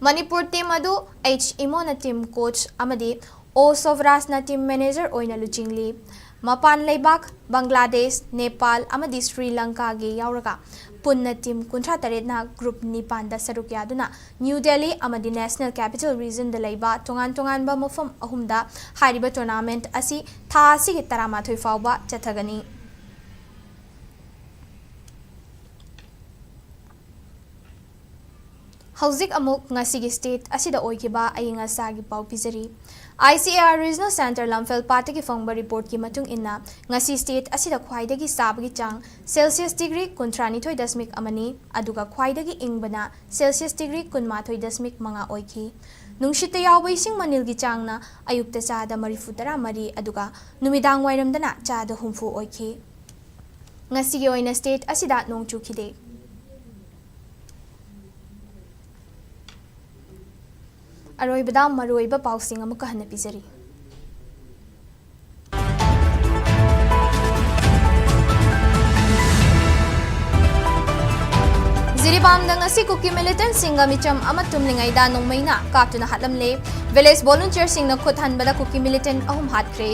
ꯃꯅꯤꯄꯨꯔ team ꯑꯗꯨ H ꯏꯃꯣꯅ team coach ꯑꯃꯗꯤ O ꯁꯣꯚꯔꯥꯖꯅ team manager ꯑꯣꯏꯅ ꯂꯨꯆꯤꯡꯂꯤ꯫ ꯃꯄꯥꯟ ꯂꯩꯕꯥꯛ ꯕꯪꯒ꯭ꯂꯥꯗꯦꯁ, ꯅꯦꯄꯥꯜ ꯑꯃꯗꯤ ꯁ꯭ꯔꯤ ꯂꯪꯀꯥꯒꯤ ꯌꯥꯎꯔꯒ ꯄꯨꯟꯅ team ꯀꯨꯟꯊ꯭ꯔꯥ ꯇꯔꯦꯠꯅ group ꯅꯤꯄꯥꯟꯗ ꯁꯔꯨꯛ ꯌꯥꯗꯨꯅ ꯅ꯭ꯌꯨ ꯗꯦꯜꯂꯤ ꯑꯃꯗꯤ National Capital Regionꯗ ꯂꯩꯕ ꯇꯣꯉꯥꯟ ꯇꯣꯉꯥꯟꯕ ꯃꯐꯝ ꯑꯍꯨꯝꯗ ꯍꯥꯏꯔꯤꯕ tournament ꯑꯁꯤ ꯊꯥ ꯑꯁꯤꯒꯤ ꯇꯔꯥꯃꯥꯊꯣꯏ ꯐꯥꯎꯕ ꯆꯠꯊꯒꯅꯤ꯫ ꯍꯧꯖꯤꯛ ꯑꯃꯨꯛ ꯉꯁꯤꯒꯤ state ꯑꯁꯤꯗ ꯑꯣꯏꯈꯤꯕ ꯑꯏꯪ ꯑꯁꯥꯒꯤ ꯄꯥꯎ ꯄꯤꯖꯔꯤ꯫ I C A R Regional Centre ꯂꯝꯐꯦꯜ ꯄꯥꯠꯇꯒꯤ ꯐꯪꯕ reportꯀꯤ ꯃꯇꯨꯡ ꯏꯟꯅ, ꯉꯁꯤ state ꯑꯁꯤꯗ ꯈ꯭ꯋꯥꯏꯗꯒꯤ ꯁꯥꯕꯒꯤ ꯆꯥꯡ Celsius degree ꯀꯨꯟꯊ꯭ꯔꯥ ꯅꯤꯊꯣꯏ ꯗꯁꯃꯤꯛ ꯑꯃꯅꯤ, ꯑꯗꯨꯒ ꯈ꯭ꯋꯥꯏꯗꯒꯤ ꯏꯪꯕꯅ Celsius degree ꯀꯨꯟꯃꯥꯊꯣꯏ ꯗꯁꯃꯤꯛ ꯃꯉꯥ ꯑꯣꯏꯈꯤ꯫ ꯅꯨꯡꯁꯤꯠꯇ ꯌꯥꯎꯕ ꯏꯁꯤꯡ ꯃꯅꯤꯜꯒꯤ ꯆꯥꯡꯅ ꯑꯌꯨꯛꯇ ꯆꯥꯗ ꯃꯔꯤꯐꯨ ꯇꯔꯥ ꯃꯔꯤ, ꯑꯗꯨꯒ ꯅꯨꯃꯤꯗꯥꯡ ꯋꯥꯏꯔꯝꯗꯅ ꯆꯥꯗ ꯍꯨꯝꯐꯨ ꯑꯣꯏꯈꯤ꯫ ꯉꯁꯤꯒꯤ ꯑꯣꯏꯅ state ꯑꯁꯤꯗ ꯅꯣꯡ ꯆꯨꯈꯤꯗꯦ꯫ ꯑꯔꯣꯏꯕꯗ ꯃꯔꯨꯑꯣꯏꯕ ꯄꯥꯎꯁꯤꯡ ꯑꯃꯨꯛꯀ ꯍꯟꯅ ꯄꯤꯖꯔꯤ꯫ ꯖꯤꯔꯤꯕꯥꯝꯗ ꯉꯁꯤ ꯀꯨꯀꯤ ꯃꯤꯂꯤꯇꯦꯟꯠꯁꯤꯡꯒ ꯃꯤꯆꯝ ꯑꯃ ꯇꯨꯝꯂꯤꯉꯩꯗ ꯅꯣꯡꯃꯩꯅ ꯀꯥꯞꯇꯨꯅ ꯍꯥꯠꯂꯝꯂꯦ꯫ ꯚꯤꯂꯦꯖ ꯚꯣꯂꯨꯟꯇꯤꯌꯔꯁꯤꯡꯅ ꯈꯨꯠ ꯍꯟꯕꯗ ꯀꯨꯀꯤ ꯃꯤꯂꯤꯇꯦꯟꯠ ꯑꯍꯨꯝ ꯍꯥꯠꯈ꯭ꯔꯦ꯫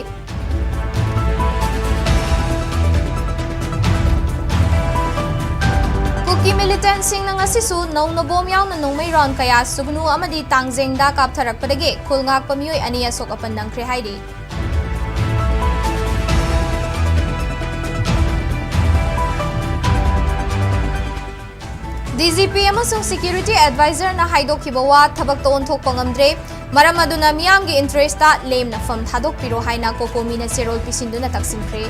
ꯀꯨꯀꯤ ꯃꯤꯂꯤꯇꯦꯟꯠꯁꯤꯡꯅ ꯉꯁꯤꯁꯨ ꯅꯧꯅ ꯕꯣꯝ ꯌꯥꯎꯅ ꯅꯣꯡꯃꯩ ꯔꯥꯎꯟ ꯀꯌꯥ ꯁꯨꯒꯅꯨ ꯑꯃꯗꯤ ꯇꯥꯡꯖꯦꯡꯗ ꯀꯥꯞꯊꯔꯛꯄꯗꯒꯤ ꯈꯨꯜ ꯉꯥꯛꯄ ꯃꯤꯑꯣꯏ ꯑꯅꯤ ꯑꯁꯣꯛ ꯑꯄꯟ ꯅꯪꯈ꯭ꯔꯦ ꯍꯥꯏꯔꯤ꯫ ꯗꯤ ꯖꯤ ꯄꯤ ꯑꯃꯁꯨꯡ ꯁꯦꯀ꯭ꯌꯨꯔꯤꯇꯤ ꯑꯦꯗꯚꯥꯏꯖꯔꯅ ꯍꯥꯏꯗꯣꯛꯈꯤꯕ ꯋꯥ ꯊꯕꯛꯇ ꯑꯣꯟꯊꯣꯛꯄ ꯉꯝꯗ꯭ꯔꯦ꯫ ꯃꯔꯝ ꯑꯗꯨꯅ ꯃꯤꯌꯥꯝꯒꯤ ꯏꯟꯇꯔꯦꯁꯇ ꯂꯦꯝꯅ ꯐꯝ ꯊꯥꯗꯣꯛꯄꯤꯔꯣ ꯍꯥꯏꯅ ꯀꯣꯀꯣꯃꯤꯅ ꯆꯦꯔꯣꯜ ꯄꯤꯁꯤꯟꯗꯨꯅ ꯇꯛꯁꯤꯟꯈ꯭ꯔꯦ꯫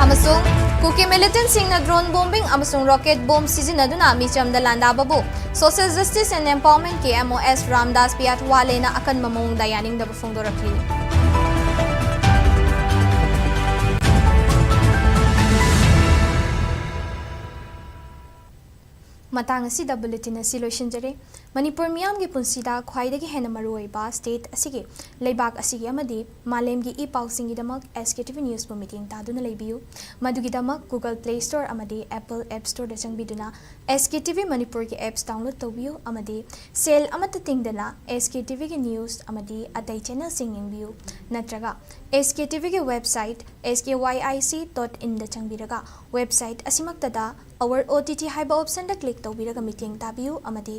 ꯑꯃꯁꯨꯡ ꯀꯨꯀꯤ ꯃꯤꯂꯤꯇꯦꯟꯠꯁꯤꯡꯅ ꯗ꯭ꯔꯣꯟ ꯕꯣꯝꯕꯤꯡ ꯑꯃꯁꯨꯡ ꯔꯣꯀꯦꯠ ꯕꯣꯝ ꯁꯤꯖꯤꯟꯅꯗꯨꯅ ꯃꯤꯆꯝꯗ ꯂꯥꯟꯗꯥꯕꯕꯨ social justice and ꯑꯦꯝꯄꯥꯋꯔꯃꯦꯟꯠꯀꯤ M O ꯑꯦꯁ ꯔꯥꯝꯗꯥꯁ ꯄꯤꯌꯥꯠꯋꯥꯂꯦꯅ ꯑꯀꯟꯕ ꯃꯑꯣꯡꯗ ꯌꯥꯅꯤꯡꯗꯕ ꯐꯣꯡꯗꯣꯔꯛꯂꯤ꯫ ꯃꯇꯥꯡ ꯑꯁꯤꯗ ꯕꯨꯂꯦꯇꯤꯟ ꯑꯁꯤ ꯂꯣꯏꯁꯤꯟꯖꯔꯦ꯫ ꯃꯅꯤꯄꯨꯔ ꯃꯤꯌꯥꯝꯒꯤ ꯄꯨꯟꯁꯤꯗ ꯈ꯭ꯋꯥꯏꯗꯒꯤ ꯍꯦꯟꯅ ꯃꯔꯨꯑꯣꯏꯕ ꯁ꯭ꯇꯦꯠ ꯑꯁꯤꯒꯤ, ꯂꯩꯕꯥꯛ ꯑꯁꯤꯒꯤ ꯑꯃꯗꯤ ꯃꯥꯂꯦꯝꯒꯤ ꯏ ꯄꯥꯎꯁꯤꯡꯒꯤꯗꯃꯛ ꯑꯦꯁ ꯀꯦ ꯇꯤ ꯚꯤ ꯅ꯭ꯌꯨꯁꯄꯨ ꯃꯤꯠꯌꯦꯡ ꯇꯥꯗꯨꯅ ꯂꯩꯕꯤꯌꯨ꯫ ꯃꯗꯨꯒꯤꯗꯃꯛ Google Play Store ꯑꯃꯗꯤ Apple App Storeꯗ ꯆꯪꯕꯤꯗꯨꯅ ꯑꯦꯁ ꯀꯦ ꯇꯤ ꯚꯤ ꯃꯅꯤꯄꯨꯔꯒꯤ ꯑꯦꯞꯁ ꯗꯥꯎꯟꯂꯣꯗ ꯇꯧꯕꯤꯌꯨ ꯑꯃꯗꯤ ꯁꯦꯜ ꯑꯃꯠꯇ ꯇꯤꯡꯗꯅ ꯑꯦꯁ ꯀꯦ ꯇꯤ ꯚꯤꯒꯤ ꯅ꯭ꯌꯨꯁ ꯑꯃꯗꯤ ꯑꯇꯩ ꯆꯦꯅꯦꯜꯁꯤꯡ ꯌꯦꯡꯕꯤꯌꯨ꯫ ꯅꯠꯇ꯭ꯔꯒ ꯑꯦꯁ ꯀꯦ ꯇꯤ ꯚꯤꯒꯤ website S K Y I C dot ꯏꯟꯗ ꯆꯪꯕꯤꯔꯒ ꯋꯦꯕꯁꯥꯏꯠ ꯑꯁꯤꯃꯛꯇꯗ ꯑꯋꯥꯔ ꯑꯣ ꯇꯤ ꯇꯤ ꯍꯥꯏꯕ ꯑꯣꯞꯁꯟꯗ ꯀ꯭ꯂꯤꯛ ꯇꯧꯕꯤꯔꯒ ꯃꯤꯠꯌꯦꯡ ꯇꯥꯕꯤꯌꯨ ꯑꯃꯗꯤ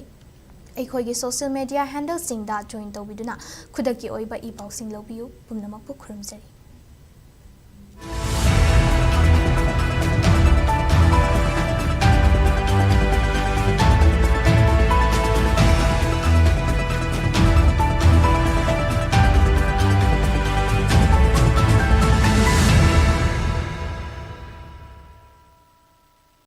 ꯑꯩꯈꯣꯏꯒꯤ ꯁꯣꯁꯤꯌꯦꯜ ꯃꯦꯗꯤꯌꯥ ꯍꯦꯟꯗꯜꯁꯤꯡꯗ ꯖꯣꯏꯟ ꯇꯧꯕꯤꯗꯨꯅ ꯈꯨꯗꯛꯀꯤ ꯑꯣꯏꯕ ꯏ ꯄꯥꯎꯁꯤꯡ ꯂꯧꯕꯤꯌꯨ꯫ ꯄꯨꯝꯅꯃꯛꯄꯨ ꯈꯨꯔꯨꯝꯖꯔꯤ꯫